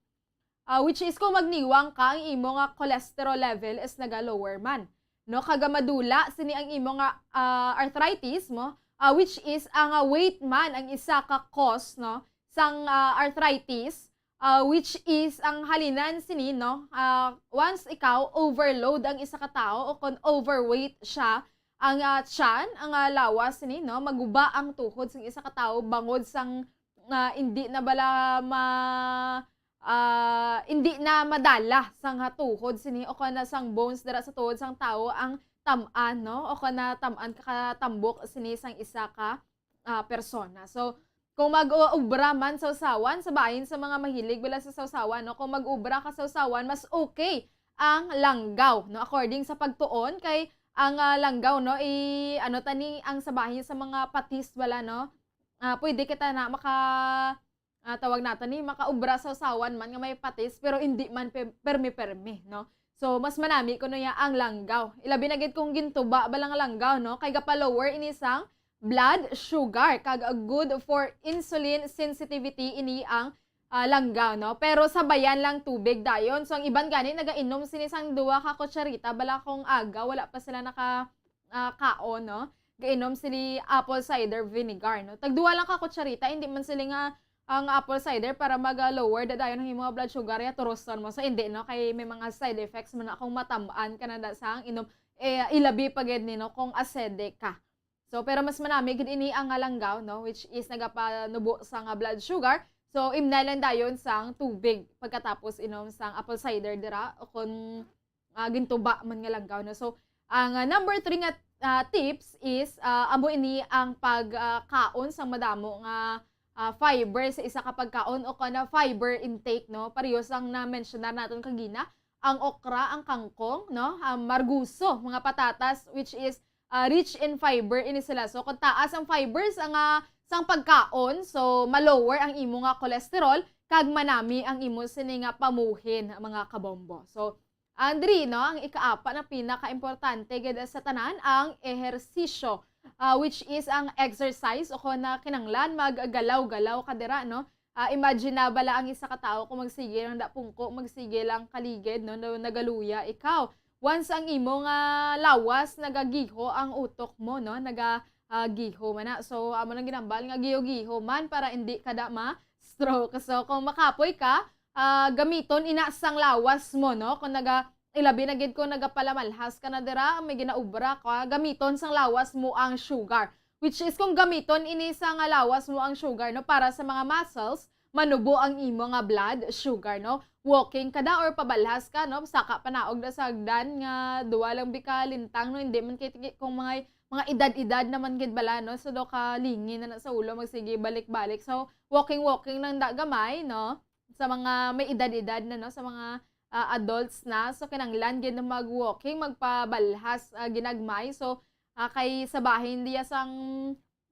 Ah, which is kung magniwang ka, ang imo nga cholesterol level is naga-lower man, no? Kaga madula sini ang imo nga, ah, arthritis mo, ah, which is ang, ah, weight man ang isa ka cause, no, sang, ah, arthritis, ah, which is ang halinan sini, no? Ah, once ikaw overload ang isa ka tawo o kon overweight siya, ang, ah, tiyan, ang, ah, lawas sini, no, maguba ang tuhod sang isa ka tawo bangod sang, ah, hindi na bala ma-, ah, hindi na madala sang, ah, tuhod sini o kana sang bones dira sa tuhod sang tawo ang tam-an, no, o kana tam-an ka katambok sini sang isa ka, ah, persona. So, kung mag-uubra man sawsawan, sa bahin sa mga mahilig bala sa sawsawan, no, kung mag-ubra ka sawsawan, mas okay ang langgaw, no, according sa pagtuon, kay ang, ah, langgaw, no, i-, ano ta ni, ang sa bahin sa mga patis bala, no, ah, pwede kita na maka-, ah, tawag nato ni, makaubra sawsawan man nga may patis, pero hindi man pe-, permi-permi, no? So, mas manami kuno ya ang langgaw. Ilabi na gid kung gintuba ba lang langgaw, no? Kay gapa-lower ini sang blood sugar, kag good for insulin sensitivity ini ang, ah, langgaw, no? Pero sabayan lang tubig dayon. So, ang iban gani nagainom sini sang duha ka kutsarita bala kung aga, wala pa sila naka, ah, kaon, no? Gainom sila apple cider vinegar, no? Tagduha lang ka kutsarita, hindi man sila nga ang apple cider para mag, ah, lower da dayon ang imong blood sugar, ya turuson mo. So, hindi, no? Kay may mga side effects man akong matam-an ka na da sang inom, eh, ilabi pa gid ni, no, kung acidic ka. So, pero mas manami gid ini ang, ah, langgaw, no, which is nagapanubo sa nga blood sugar. So, imnay lang dayon sang tubig pagkatapos inom sang apple cider dira o kung, ah, gintuba man nga langgaw, no. So, ang, ah, number three nga, ah, tips is, ah, amo ini ang pag, ah, kaon sang madamo nga, ah, fiber sa isa ka pagkaon o kana fiber intake, no. Pareho sang na-mensionar naton kagina, ang okra, ang kangkong, no, ang marguso, mga patatas, which is, ah, rich in fiber ini sila. So, kung taas ang fibers ang, ah, sang pagkaon, so ma-lower ang imo nga cholesterol kag manami ang imo sini nga pamuhin, mga kabombo. So, ang diri, no, ang ikaapa na pinakaimportante gid sa tanan, ang ehersisyo, ah, which is ang exercise o kon na kinahanglan maggalaw-galaw ka dira, no? Ah, imagine na bala ang isa ka tawo kung magsige lang da pungko, magsige lang kaligid, no, no, nagaluya ikaw. Once ang imo nga lawas nagagiho ang utok mo, no, naga, ah, giho man na. So, amo nang ginambal nga giho-giho man para hindi ka da ma-stroke. So, kung makapoy ka, ah, gamiton ina sang lawas mo, no? Kung naga, ilabi na gid kung nagapalamalhas ka na dira, may ginaubra ka, gamiton sang lawas mo ang sugar. Which is, kung gamiton ini sa nga lawas mo ang sugar, no, para sa mga muscles, manubo ang imo nga blood sugar, no? Walking ka da or pabalhas ka, no? Saka panaog da sa hagdan nga duwa lang bi ka lintang, no? Hindi man kay tigi-, kung mga, mga edad-edad naman gid bala, no? So, do ka lingi na, na sa ulo, magsige balik-balik. So, walking-walking lang da gamay, no? Sa mga may edad-edad na, no? Sa mga, ah, adults na. So, kinahanglan gid na mag-walking, magpabalhas, ah, ginagmay. So, ah, kay sa bahin diya sang,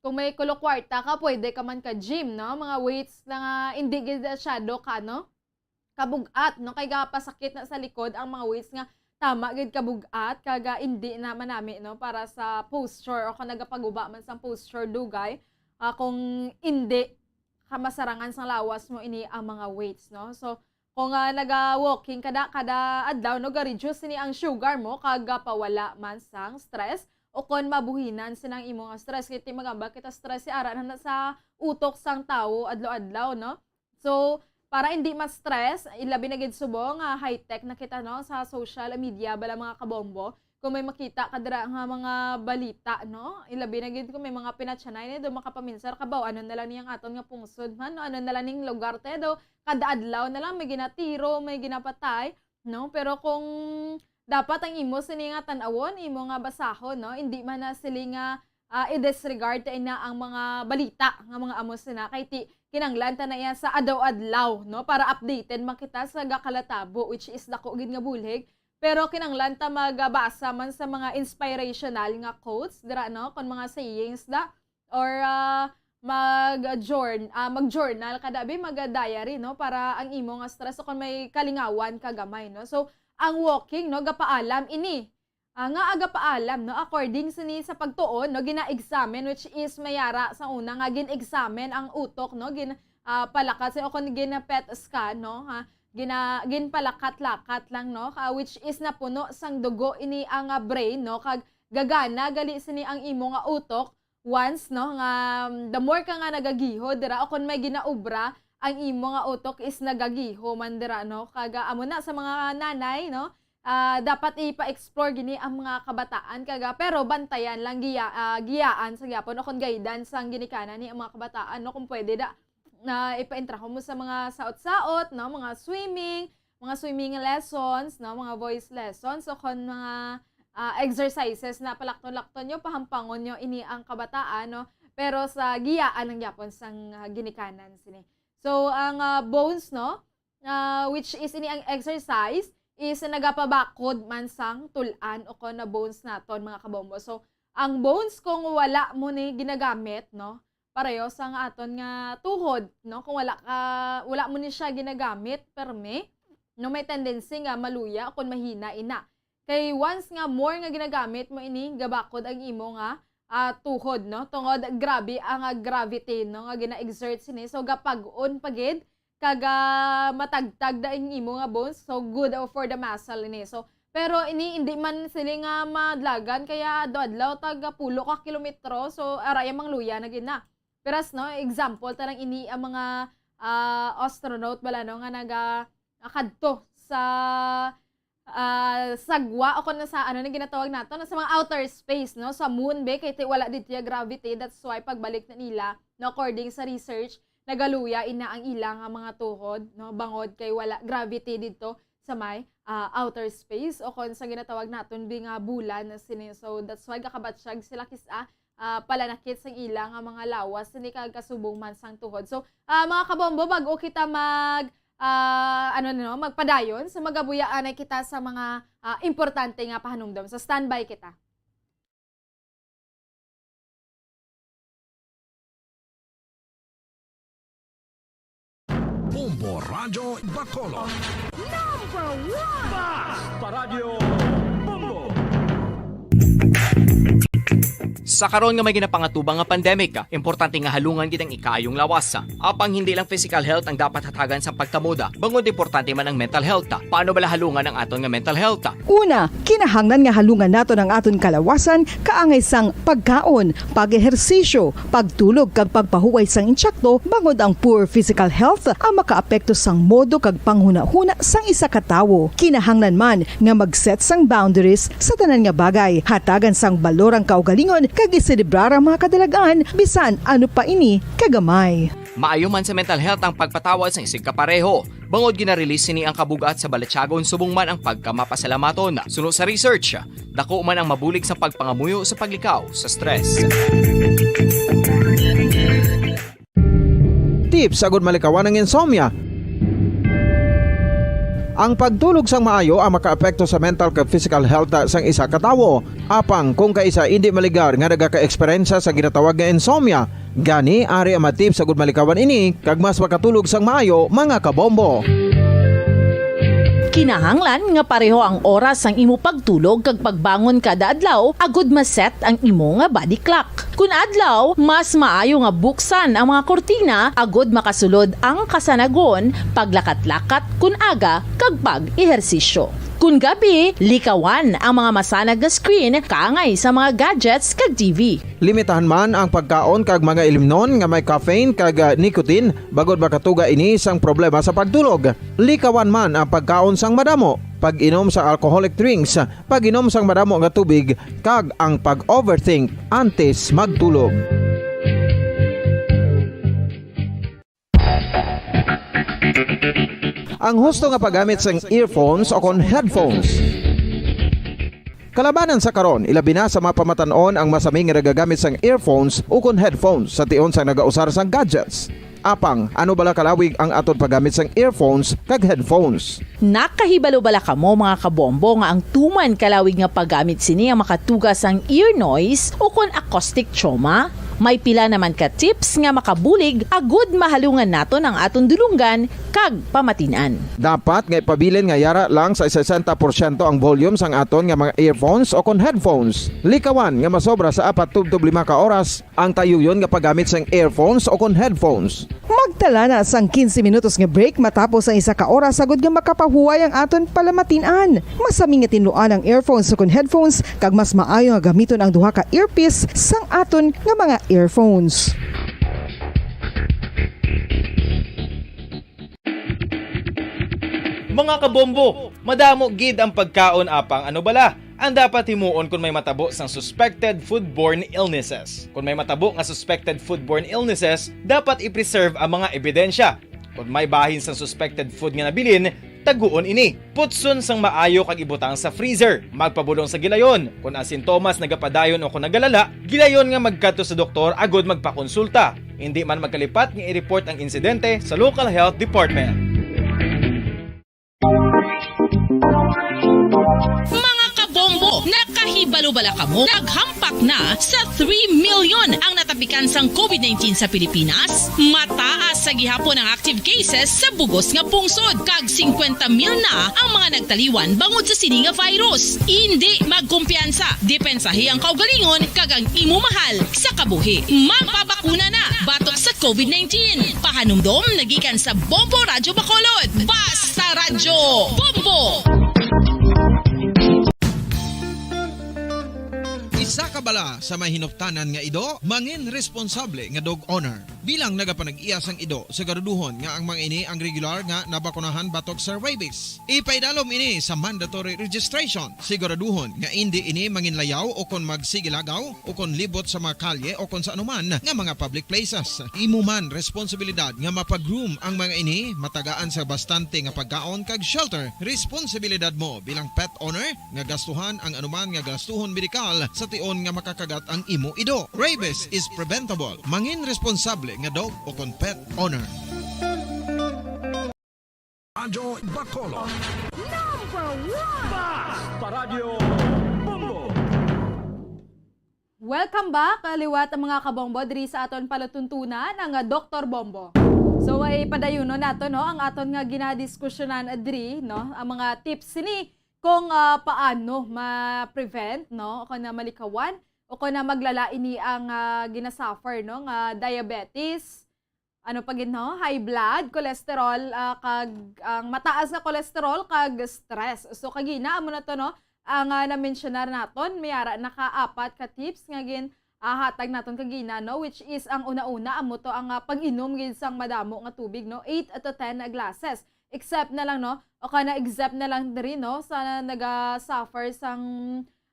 kung may kulo kwarta ka, pwede ka man ka gym, no? Mga weights na nga, hindi gid masyado ka, no? Kabug-at, no? Kay gapasakit na sa likod ang mga weights nga tama gid kabug-at, kag, ah, hindi na manami, no? Para sa posture o kung nagapaguba man sang posture, dugay, ah, kung hindi ka masarangan sang lawas mo ini ang mga weights, no? So, kung, ah, naga-walking kada, kada adlaw, no, ga-reduce sini ang sugar mo, kag gapawala man sang stress, o kon mabuhinan sini ang imo nga stress. Kay ti magamba kita stress, si ara na, na sa utok sang tawo adlaw-adlaw, no? So, para hindi ma-stress, ilabi na gid subong nga high-tech na kita, no, sa social media, bala, mga kabombo. Kung may makita ka dira nga mga balita, no? Ilabi na gid kung may mga pinatyanay na do makapaminsar ka ba, o ano na lang niyang aton nga pungsod man, no? Ano na lang ning lugar te do, kada adlaw na lang may ginatiro, may ginapatay, no? Pero kung dapat ang imo sini nga tan-awon, imo nga basahon, no? Hindi man na sili nga, ah, i-disregard ta ina ang mga balita nga mga amo sina, kay ti kinanglan ta na iya sa adlaw-adlaw, no? Para updated man kita sa gakalatabo, which is dako gid nga bulig. Pero kinanglan ta magabasa man sa mga inspirational nga quotes dira, no? Kon mga sayings da, or, ah, mag-journ-, ah, mag-journal ka da, abi, mag-diary, no? Para ang imo nga stress, o kon may kalingawan ka gamay, no? So, ang walking, no, gapaalam ini. Ah, nga agapaalam, no? According sini sa pagtuon, no, gina-examine, which is may ara sa una nga gin-examine ang utok, no? Gin-, ah, palakat sa, o kon gina-PET scan, no? Ha? Gina-, ginpalakat-lakat lang, no? Ah, which is napuno sang dugo ini ang, ah, brain, no? Kag gagana gali sini ang imo nga utok once, no? Nga, um, the more ka nga nagagiho dira, o kon may ginaubra, ang imo nga utok is nagagiho man dira, no? Kag, ah, amo na sa mga nanay, no? Ah, dapat ipa-explore gini ang mga kabataan, kag, ah, pero bantayan lang, giya-, ah, giyaan sa gyapon o kon guidance ang ginikanan ni ang mga kabataan, no? Kung pwede da, na ipaintraho mo sa mga saot-saot, no? Mga swimming, mga swimming lessons, no? Mga voice lessons, o kon mga, ah, exercises na palakton-lakton nyo, pahampangon nyo ini ang kabataan, no? Pero sa giyaan lang gyapon sang, ah, ginikanan sini. So, ang, ah, bones, no? Ah, which is ini ang exercise is nagapabakod man sang tul-an o kon na bones naton, mga kabombo. So, ang bones kung wala mo ni ginagamit, no? Pareho sang aton nga tuhod, no? Kung wala ka, wala mo ni siya ginagamit, permi, no, may tendency nga maluya o kon mahina ina. Kay once nga more nga ginagamit mo ini, gabakod ang imo nga, ah, tuhod, no? Tungod grabe ang, ah, gravity, no, nga gina-exert sini. So, gapag-on pa gid, kag, ah, matagtag da ang imo nga bones. So, good, oh, for the muscle ini. So, pero ini, hindi man sila nga madlagan, kaya adlaw-adlaw tag pulo ka kilometro. So, araya mangluya na gid na. Peras, no, example, tarang ini ang mga, ah, astronaut bala, no, nga naga-, nakadto sa, ah, sagwa o kung sa, ano na ginatawag nato, no, sa mga outer space, no, sa moon, be, kay ti-, wala dito yung gravity. That's why pagbalik na nila, no, according sa research, nagaluya ina ang ilang nga mga tuhod, no, bangod kay wala gravity dito sa may, ah, outer space o kon sa ginatawag naton bi nga bulan na sini. So, that's why gakabatyag sila kis-a, ah, palanakit sang ila nga mga lawas, sini kag kasubong man sang tuhod. So, ah, mga kabombo, bag-o kita mag, ah, ano, no, magpadayon, so magabuya anay kita sa mga, ah, importante nga pahanumdom. So, standby kita. Bombo Radyo Bacolod. Number one! Basta Radyo Bombo! Sa karon nga may ginapangatubang nga pandemic, importante nga halungan gid ang ikaayong lawas. Apang hindi lang physical health ang dapat hatagan sa pagtamod, bangod importante man ang mental health. Paano bala halungan ang aton nga mental health? Una, kinahanglan nga halungan naton ang aton kalawasan kaangay sang pagkaon, pag-ehersisyo, pagtulog, kag pagpahuway sang insakto, bangod ang poor physical health ang makaapekto sang modo kag panghunahuna sang isa ka tawo. Kinahanglan man nga mag-set sang boundaries sa tanan nga bagay. Hatagan sang balor ang kaugalingon kag iselebrar ang mga kadalagan, bisan ano pa ini kagamay. Maayo man sa mental health ang pagpatawad sang isigkapareho, bangod gina-release sini ang kabug-at sa balatyagon subong man ang pagkamapasalamaton. Suno sa research, dako man ang mabulig sa pagpangamuyo sa paglikaw sa stress. Tips agud malikawan ang insomnia. Ang pagtulog sang maayo ang makaapekto sa mental kag physical health sang isa ka tawo. Apang kung kaisa indi maligar nga nagaka-eksperyensya sa ginatawag nga insomnia, gani ari ang mga tips agud malikawan ini kag mas makatulog sang maayo, mga kabombo. Kinahanglan nga pareho ang oras sang imo pagtulog kag pagbangon kada adlaw agud ma-set ang imo nga body clock. Kun adlaw, mas maayo nga buksan ang mga kurtina agud makasulod ang kasanagon, paglakat-lakat kun aga, kag pag-ehersisyo. Kun gabi, likawan ang mga masanag nga screen kaangay sa mga gadgets kag T V. Limitahan man ang pagkaon kag mga ilimnon nga may caffeine kag, ah, nicotine, bangod makatuga ini sang problema sa pagtulog. Likawan man ang pagkaon sang madamo, pag-inom sa alcoholic drinks, pag-inom sang madamo nga tubig, kag ang pag-overthink antes magtulog. Ang husto nga paggamit sang earphones o kon headphones. Kalabanan sa karon, ilabi na sa mga pamatan-on ang masami nga nagagamit sang earphones o kon headphones sa tion sang nagausar sang gadgets. Apang, ano bala kalawig ang aton paggamit sang earphones kag headphones? Nakahibalo bala kamo, mga kabombo, nga ang tuman kalawig nga paggamit sini ang makatuga sang ear noise o kon acoustic trauma? May pila naman ka tips nga makabulig agud mahalungan naton ang aton dulonggan kag pamatin-an. Dapat nga ipabilin nga yara lang sa sesenta porsyento ang volume sang aton nga mga earphones o kon headphones. Likawan nga masobra sa apat tubtob lima ka oras ang tayuyon nga paggamit sang earphones o kon headphones. Magtala na sang quince minutos nga break matapos ang isa ka oras agud nga makapahuway ang aton palamatin-an. Masami nga tinluan ang earphones o kon headphones, kag mas maayo nga gamiton ang duha ka earpiece sang aton nga mga earphones. Mga kabombo, madamo gid ang pagkaon, apang ano bala ang dapat himuon kon may matabo sang suspected foodborne illnesses? Kon may matabo nga suspected foodborne illnesses, dapat i-preserve ang mga ebidensya. Kon may bahin sang suspected food nga nabilin, taguon ini. Putson sang maayo kag ibutang sa freezer. Magpabudong sa gilayon. Kon ang sintomas nagapadayon o kon nagalala, gilayon nga magkadto sa doktor agud magpakonsulta. Indi man magkalipat nga i-report ang insidente sa local health department. Mga kabombo, Nakahibalo bala kamo? Naghampak na sa three million ang natapikan sang COVID nineteen sa Pilipinas. Mataas sa gihapon ang active cases sa bugos nga pungsod, kag singkwenta mil na ang mga nagtaliwan bangod sa sini nga virus. Indi magkumpiyansa, depensahi ang kaugalingon kag ang imo mahal sa kabuhi. Magpabakuna na batok sa COVID nineteen. Pahanumdom nagikan sa Bombo Radyo Bacolod. Basta Radyo Bombo! Isa ka bala sa may hinuptanan nga ido, mangin responsable nga dog owner. Bilang nagapanag-iya sang ido, siguraduhon nga ang mga ini ang regular nga nabakunahan batok sa rabies. Ipaidalom ini sa mandatory registration. Siguraduhon nga indi ini manginlayaw o kon magsigilagaw o kon libot sa mga kalye o kon sa anuman nga mga public places. Imo man responsibilidad nga mapag-groom ang mga ini, matagaan sa bastante nga pagkaon kag shelter. Responsibilidad mo bilang pet owner nga gastuhan ang anuman nga gastuhon medikal sa tion nga makakagat ang imo ido. Rabies is preventable. Mangin responsable nga dog o kon pet owner. Radyo Bacolod. Number one! Basta Radyo Bombo! Welcome back, liwat ang mga kabombo diri sa aton palatuntunan, ang, ah, Doktor Bombo. So, ay padayunon nato, no, ang aton nga ginadiskusyonan, ah, diri, no, ang mga tips sini kung, ah, paano ma-prevent, no, o kung na malikawan, o kung na maglala ini ang, ah, ginasuffer, no, nga diabetes, ano pa gid, no? High blood, cholesterol, ah, kag ang mataas nga cholesterol kag stress. So, kagina, amo na to, no? Ang, ah, na-mensionar naton, may ara nakaapat ka tips nga gin, ah, hatag naton kagina, no? Which is, ang una-una, amo to ang, ah, pag-inom gid sang madamo nga tubig, no? Eight to ten glasses. Except na lang, no? O kana, except na lang diri, no? Sa naga-suffer sang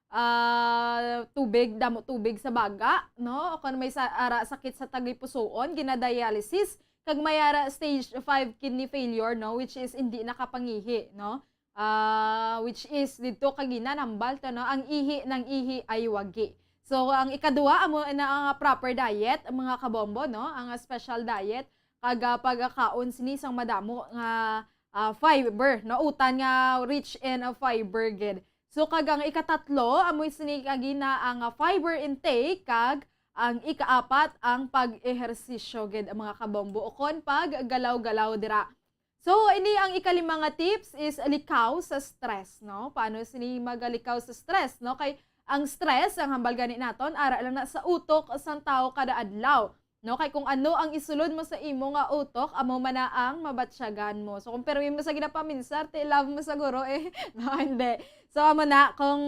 ah, tubig, damo tubig sa baga, no? O kon may sa, ara sakit sa tagipusoon, ginadialysis, kag may ara stage five kidney failure, no? Which is hindi nakapangihi, no? Ah, which is didto kagina nambal to, no? Ang ihi ng ihi ay wagi. So, ang ikaduha, amo na ang proper diet, mga kabombo, no? Ang special diet, kag, ah, pagkaon sini sang madamo nga, ah, fiber, no? Utan nga rich in, ah, fiber gid. So, kag ang ikatatlo, amo sini kagina ang, ah, fiber intake, kag ang ikaapat, ang pag-ehersisyo gid, mga kabombo, ukon paggalaw-galaw dira. So, ini ang ikalima nga tips is likaw sa stress, no? Paano sini magalikaw sa stress, no? Kay ang stress, ang hambal gani naton, ara lang na sa utok sang tawo kada adlaw. No, kay kung ano ang isulod mo sa imo nga utok, amo man na ang mabatyagan mo. So, kung pirmi mo sa ginapaminsar, ti love mo sa guro eh. No, hindi. So, amo na, kung,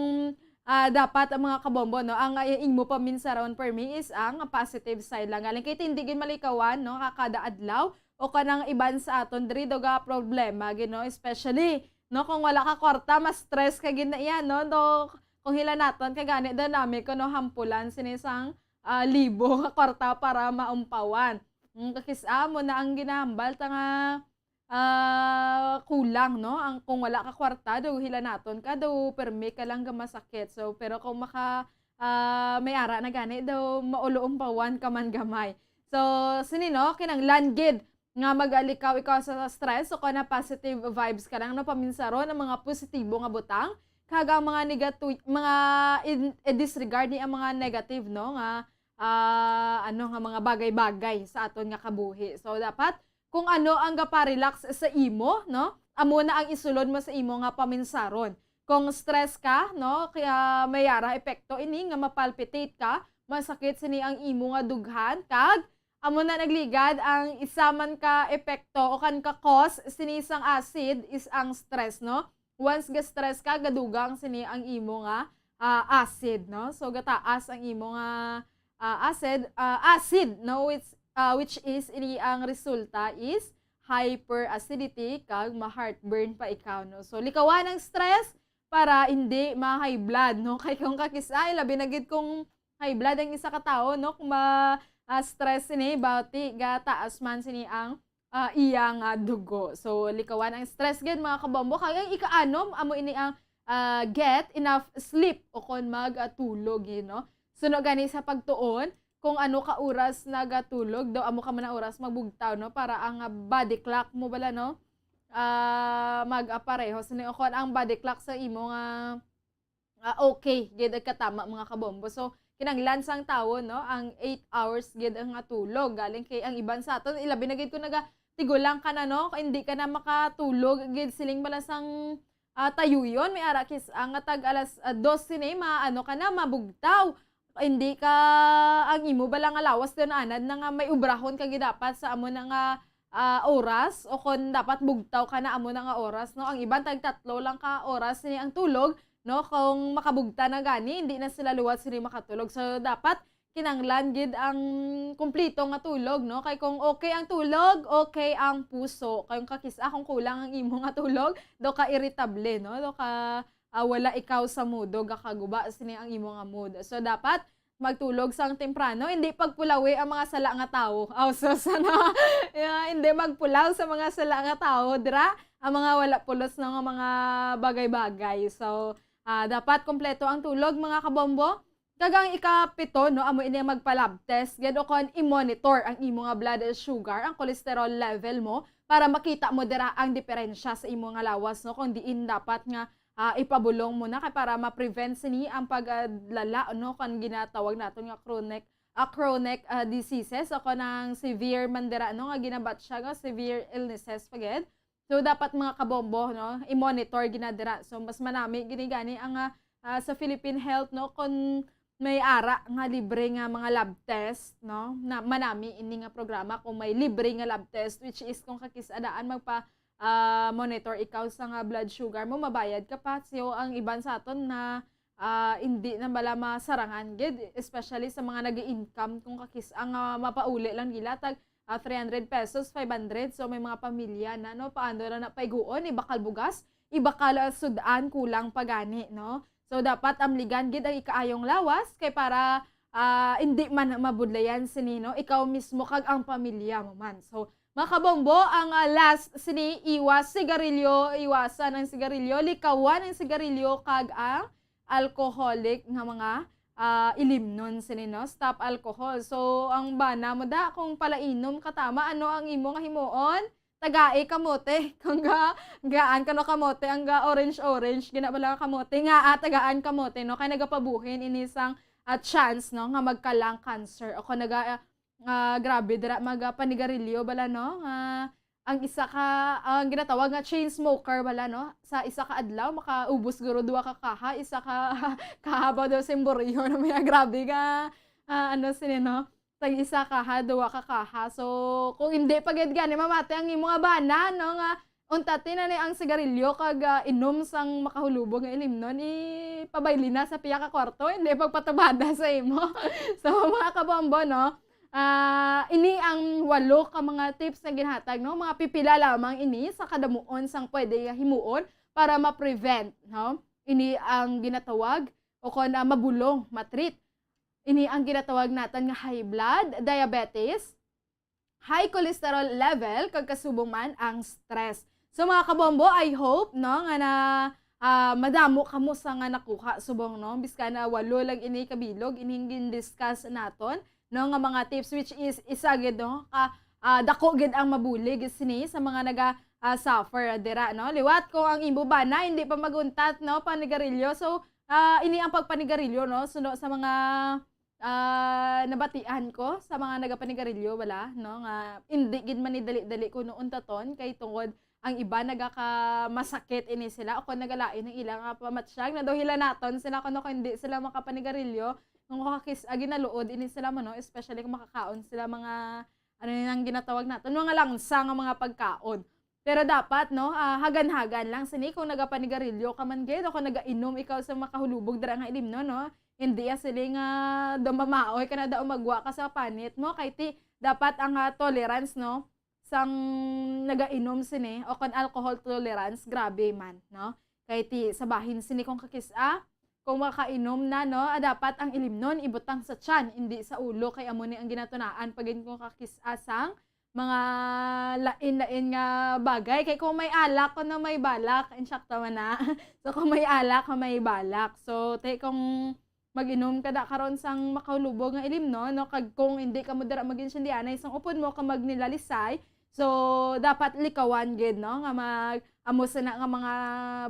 ah, dapat ang mga kabombo, no, ang, ah, imo paminsaron, pirmi, is ang positive side lang. Galing kay hindi gid malikawan, no, nga kada adlaw, o kanang iban sa aton diri daw ga problema gid, no, especially, no, kung wala ka kwarta, mas stress ka gid na iya, no, do, kung hila naton, kay gani daw nami ko, no, hampulan sini sang ah, libo nga kwarta para maumpawan. Mm, kakis-a mo na ang ginahambal ta nga, ah, kulang, no? Ang, kung wala ka kwarta, daw hilanaton ka, daw permi ka lang nga masakit. So, pero kung maka, ah, may ara na gani, daw maulo-umpawan ka man gamay. So, sini, no? Kinanglan gid nga magalikaw ikaw sa stress o kana positive vibes ka lang, no? Paminsaron ang mga positibo nga butang, kag ang mga negatu-, mga in-, i-disregard ni ang mga negative, no? Nga, ah, ano, nga mga bagay-bagay sa aton nga kabuhi. So, dapat kung ano ang gapa-relax sa imo, no? Amo na ang isulod mo sa imo nga paminsaron. Kung stress ka, no? Kaya may ara epekto ini nga mapalpitate ka, masakit sini ang imo nga dughan, kag amo na nagligad ang isa man ka epekto o kan ka cause sini sang acid is ang stress, no? Once ga-stress ka, gadugang sini ang imo nga, ah, acid, no? So, gataas ang imo nga, ah, acid, ah, acid, no? Which, ah, which is, ini ang resulta is hyperacidity kag ma-heartburn pa ikaw, no? So, likawan ang stress para hindi ma-high blood, no? Kay kung kakis-a, labi na gid kung high blood ang isa ka tawo, no? Kung ma-, ah, stress sini, bati gataas man sini ang, ah, iya nga dugo. So, likawan ang stress gid, mga kabombo. Kag ang ikaanom, amo ini ang, ah, get enough sleep o kon mag, ah, tulog, you know? Suno gani sa pagtuon, kung ano ka oras nagatulog, daw amo ka man ang oras magbugtaw, no? Para ang, ah, body clock mo bala, no? Ah, mag-apareho. Sini, o kon ang body clock sa imo nga ah, okay gid ang katama, mga kabombo. So, kinahanglan sang tawo, no, ang eight hours gid ang, ah, tulog. Galing kay ang iban sa aton, ilabi na gid kung nagatigulang ka na, no, hindi ka na makatulog gid, siling bala sang, ah, tayuyon, may ara kis-a nga tag alas, ah, dos sini, ma-, ano ka na, mabugtaw. Hindi ka, ang imo bala nga lawas, daw naanad na nga may obrahon ka gid dapat sa amo na nga, ah, oras, o kon dapat bugtaw ka na amo na nga oras, no? Ang iban tag tatlo lang ka oras ni ang tulog, no? Kung makabugta na gani, hindi na sila liwat sini makatulog. So, dapat kinanglan gid ang kumplito nga tulog, no? Kay kung okay ang tulog, okay ang puso. Kay kung kakis-a, kung kulang ang imo nga tulog, daw ka irritable, no? Daw ka, ah, wala ikaw sa mood, daw gakaguba sini ang imo nga mood. So, dapat magtulog sang temprano, hindi pagpulawi ang mga sala nga tawo. Aw, sus, ano? Yeah, hindi magpulaw sa mga sala nga tawo, dira, ang mga wala pulos na nga mga bagay-bagay. So, ah, dapat kompleto ang tulog, mga kabombo. Kag ang ikapito, no, amo ini ang magpa-lab test, gid, o kon i-monitor ang imo nga blood sugar, ang cholesterol level mo, para makita mo dira ang diferensya sa imo nga lawas, no, kung diin dapat nga, ah, ipabulong mo na kay para ma-prevent sini ang paglala, no, kan ginatawag naton nga chronic, ah, chronic, ah, diseases o kon ang severe man dira, no, nga ginabatch siya nga severe illnesses pa gid. So, dapat, mga kabombo, no, i-monitor gina dira. So, mas manami gini gani ang, ah, ah, sa Philippine Health, no, kung may ara nga libre nga mga lab test, no, na manami ini nga programa kung may libre nga lab test, which is kung kakis-a daan magpa, ah, monitor ikaw sa nga blood sugar mo, mabayad ka pa. So, ang iban sa aton na, ah, hindi na bala masarangan gid, especially sa mga nag-i-income, kung kakis-a nga mapauli lang nila tag, ah, three hundred pesos, five hundred. So, may mga pamilya na, no, paano na napaiguon, ibakal bugas, ibakal, ah, sud-an, kulang pa gani, no? So, dapat amligan gid ang ikaayong lawas kay para, ah, hindi man mabudlayan sini, no, ikaw mismo kag ang pamilya mo man. So, mga kabombo, ang, ah, last sini, iwas sigarilyo, iwasan ang sigarilyo, likawan ang sigarilyo kag ang alcoholic nga mga, ah, ilimnon sini, no? Stop alcohol. So, ang bana mo da, kung palainom ka tama, ano ang imo nga himuon? Tagai kamote. Kung ga-, gaan ka no kamote, ang ga orange-orange, gina bala nga kamote. Nga, ah, tagaan kamote, no? Kay nagapabuhin ini sang, ah, chance, no, nga magka-lung cancer. O kung naga, ah, grabe, dira, maga panigarilyo bala, no? Nga, ang isa ka, ang ginatawag nga chain smoker bala, no? Sa isa ka adlaw, makaubos guro duha ka kaha, isa ka kaha ba daw simboryo na may grabe nga, ah, ano sini, no? Tag isa kaha, duha ka kaha. So, kung hindi pa gid gani mamati ang imo nga bana, no, nga unta ti na ni ang sigarilyo kag, ah, inom sang makahulubog nga ilimnon, ipabayli na sa piya ka kwarto, hindi pagpatubada sa imo. So, mga kabombo, no, ah, ini ang walo ka mga tips nga ginhatag, no? Mga pipila lamang ini sa kadamuon sang pwede nga himuon para ma-prevent, no? Ini ang ginatawag o kon, ah, mabulong, ma-treat. Ini ang ginatawag naton nga high blood, diabetes, high cholesterol level, kag kasubong man ang stress. So, mga kabombo, I hope, no, nga na, ah, madamo kamo sa nga nakuha subong, no, biskan na walo lang ini kabilog ining gin-discuss naton, no, nga mga tips, which is isa gid, no, ka, ah, dako gid ang mabulig sini sa mga naga, ah, suffer dira, no. Liwat kung ang imo bana hindi pa mag-untat, no, panigarilyo. So, ah, ini ang pagpanigarilyo, no, suno sa mga ah, nabatian ko sa mga nagapanigarilyo bala, no, nga indi gid man ni dali-dali kuno untaton kay tungod ang iba nagakamasakit ini sila o kon nagalain ang ila nga pamatyag, na daw hilanaton sila kuno kung hindi sila makapanigarilyo, kung kakis-, ah, ginaluod ini sila mo, no, especially kung makakaon sila mga, ano yun ang ginatawag naton, mga langsa nga mga pagkaon. Pero dapat, no, ah, hagan-hagan lang sini kung nagapanigarilyo ka man gid o kung nagainom ikaw sa makahulubog dira nga ilimnon, no? Hindi ya sini nga dumamaoy ka na daw magwa ka sa panit mo. Kay ti, dapat ang, ah, tolerance, no, sang nagainom sini o kon alcohol tolerance, grabe man, no? Kay ti, sa bahin sini kung kakis-a, kung makainom na, no, ah, dapat ang ilimnon ibutang sa tiyan, indi sa ulo, kay amo ni ang ginatunaan pagin kung kakis-a sang mga lain-lain nga bagay. Kay kung may alak, kuno may balak, insakto man na. So, kung may alak, may balak. So, te, kung mag-inom ka da karon sang makahulubog nga ilimnon, no, kag kung hindi ka mo dira mag-insyendyanay sang upod mo ka magnilalisay, so, dapat likawan gid, no, nga mag-, amo sana nga mga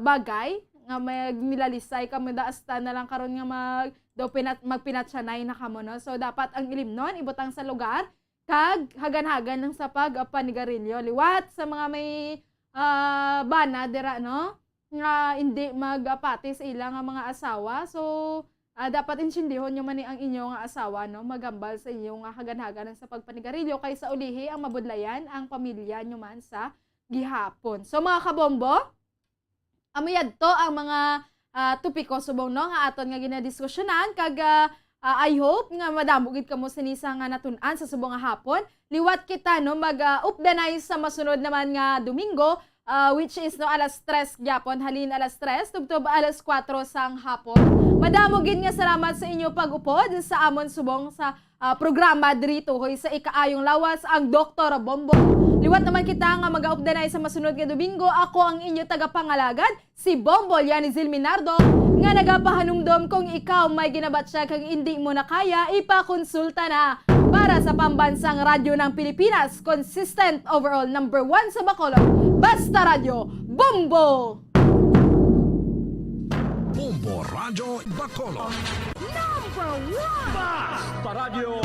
bagay, nga may nilalisay kamo da hasta na lang karon nga mag, daw pinat-, magpinatsanay na kamo, no? So, dapat ang ilimnon, ibutang sa lugar, kag hagan-hagan lang sa pagpanigarilyo. Liwat sa mga may, ah, bana dira, no? Nga hindi magapati sa ila nga mga asawa. So, ah, dapat intindihon nyo man ni ang inyo nga asawa, no? Maghambal sa inyo nga hagan-hagan lang sa pagpanigarilyo kay sa ulihi ang mabudlayan ang pamilya nyo man sa gihapon. So, mga kabombo, amo yadto ang mga, ah, topiko subong, no, nga aton nga ginadiskusyonan kag, ah, ah, I hope nga madamo gid kamo sini sa nga natun-an sa subong nga hapon. Liwat kita, no, mag, ah, updanay sa masunod naman nga Domingo, ah, which is, no, alas tres gyapon, halin alas tres tubtob alas kuwatro sang hapon. Madamo gid nga salamat sa inyo pag-upod sa amon subong sa, ah, programa diri tuhoy sa ikaayong lawas, ang Doktor Bombo. Liwat naman kita nga magaupdanay sa masunod nga Domingo. Ako ang inyo tagapangalagad, si Bombo Lianizil Minardo, nga nagapahanumdom, kung ikaw may ginabatya kag indi mo na kaya, ipakonsulta na. Para sa Pambansang Radyo ng Pilipinas, consistent overall number one sa Bacolod, Basta Radyo, Bombo! Bombo Radyo Bacolod. Number one! Basta Radyo.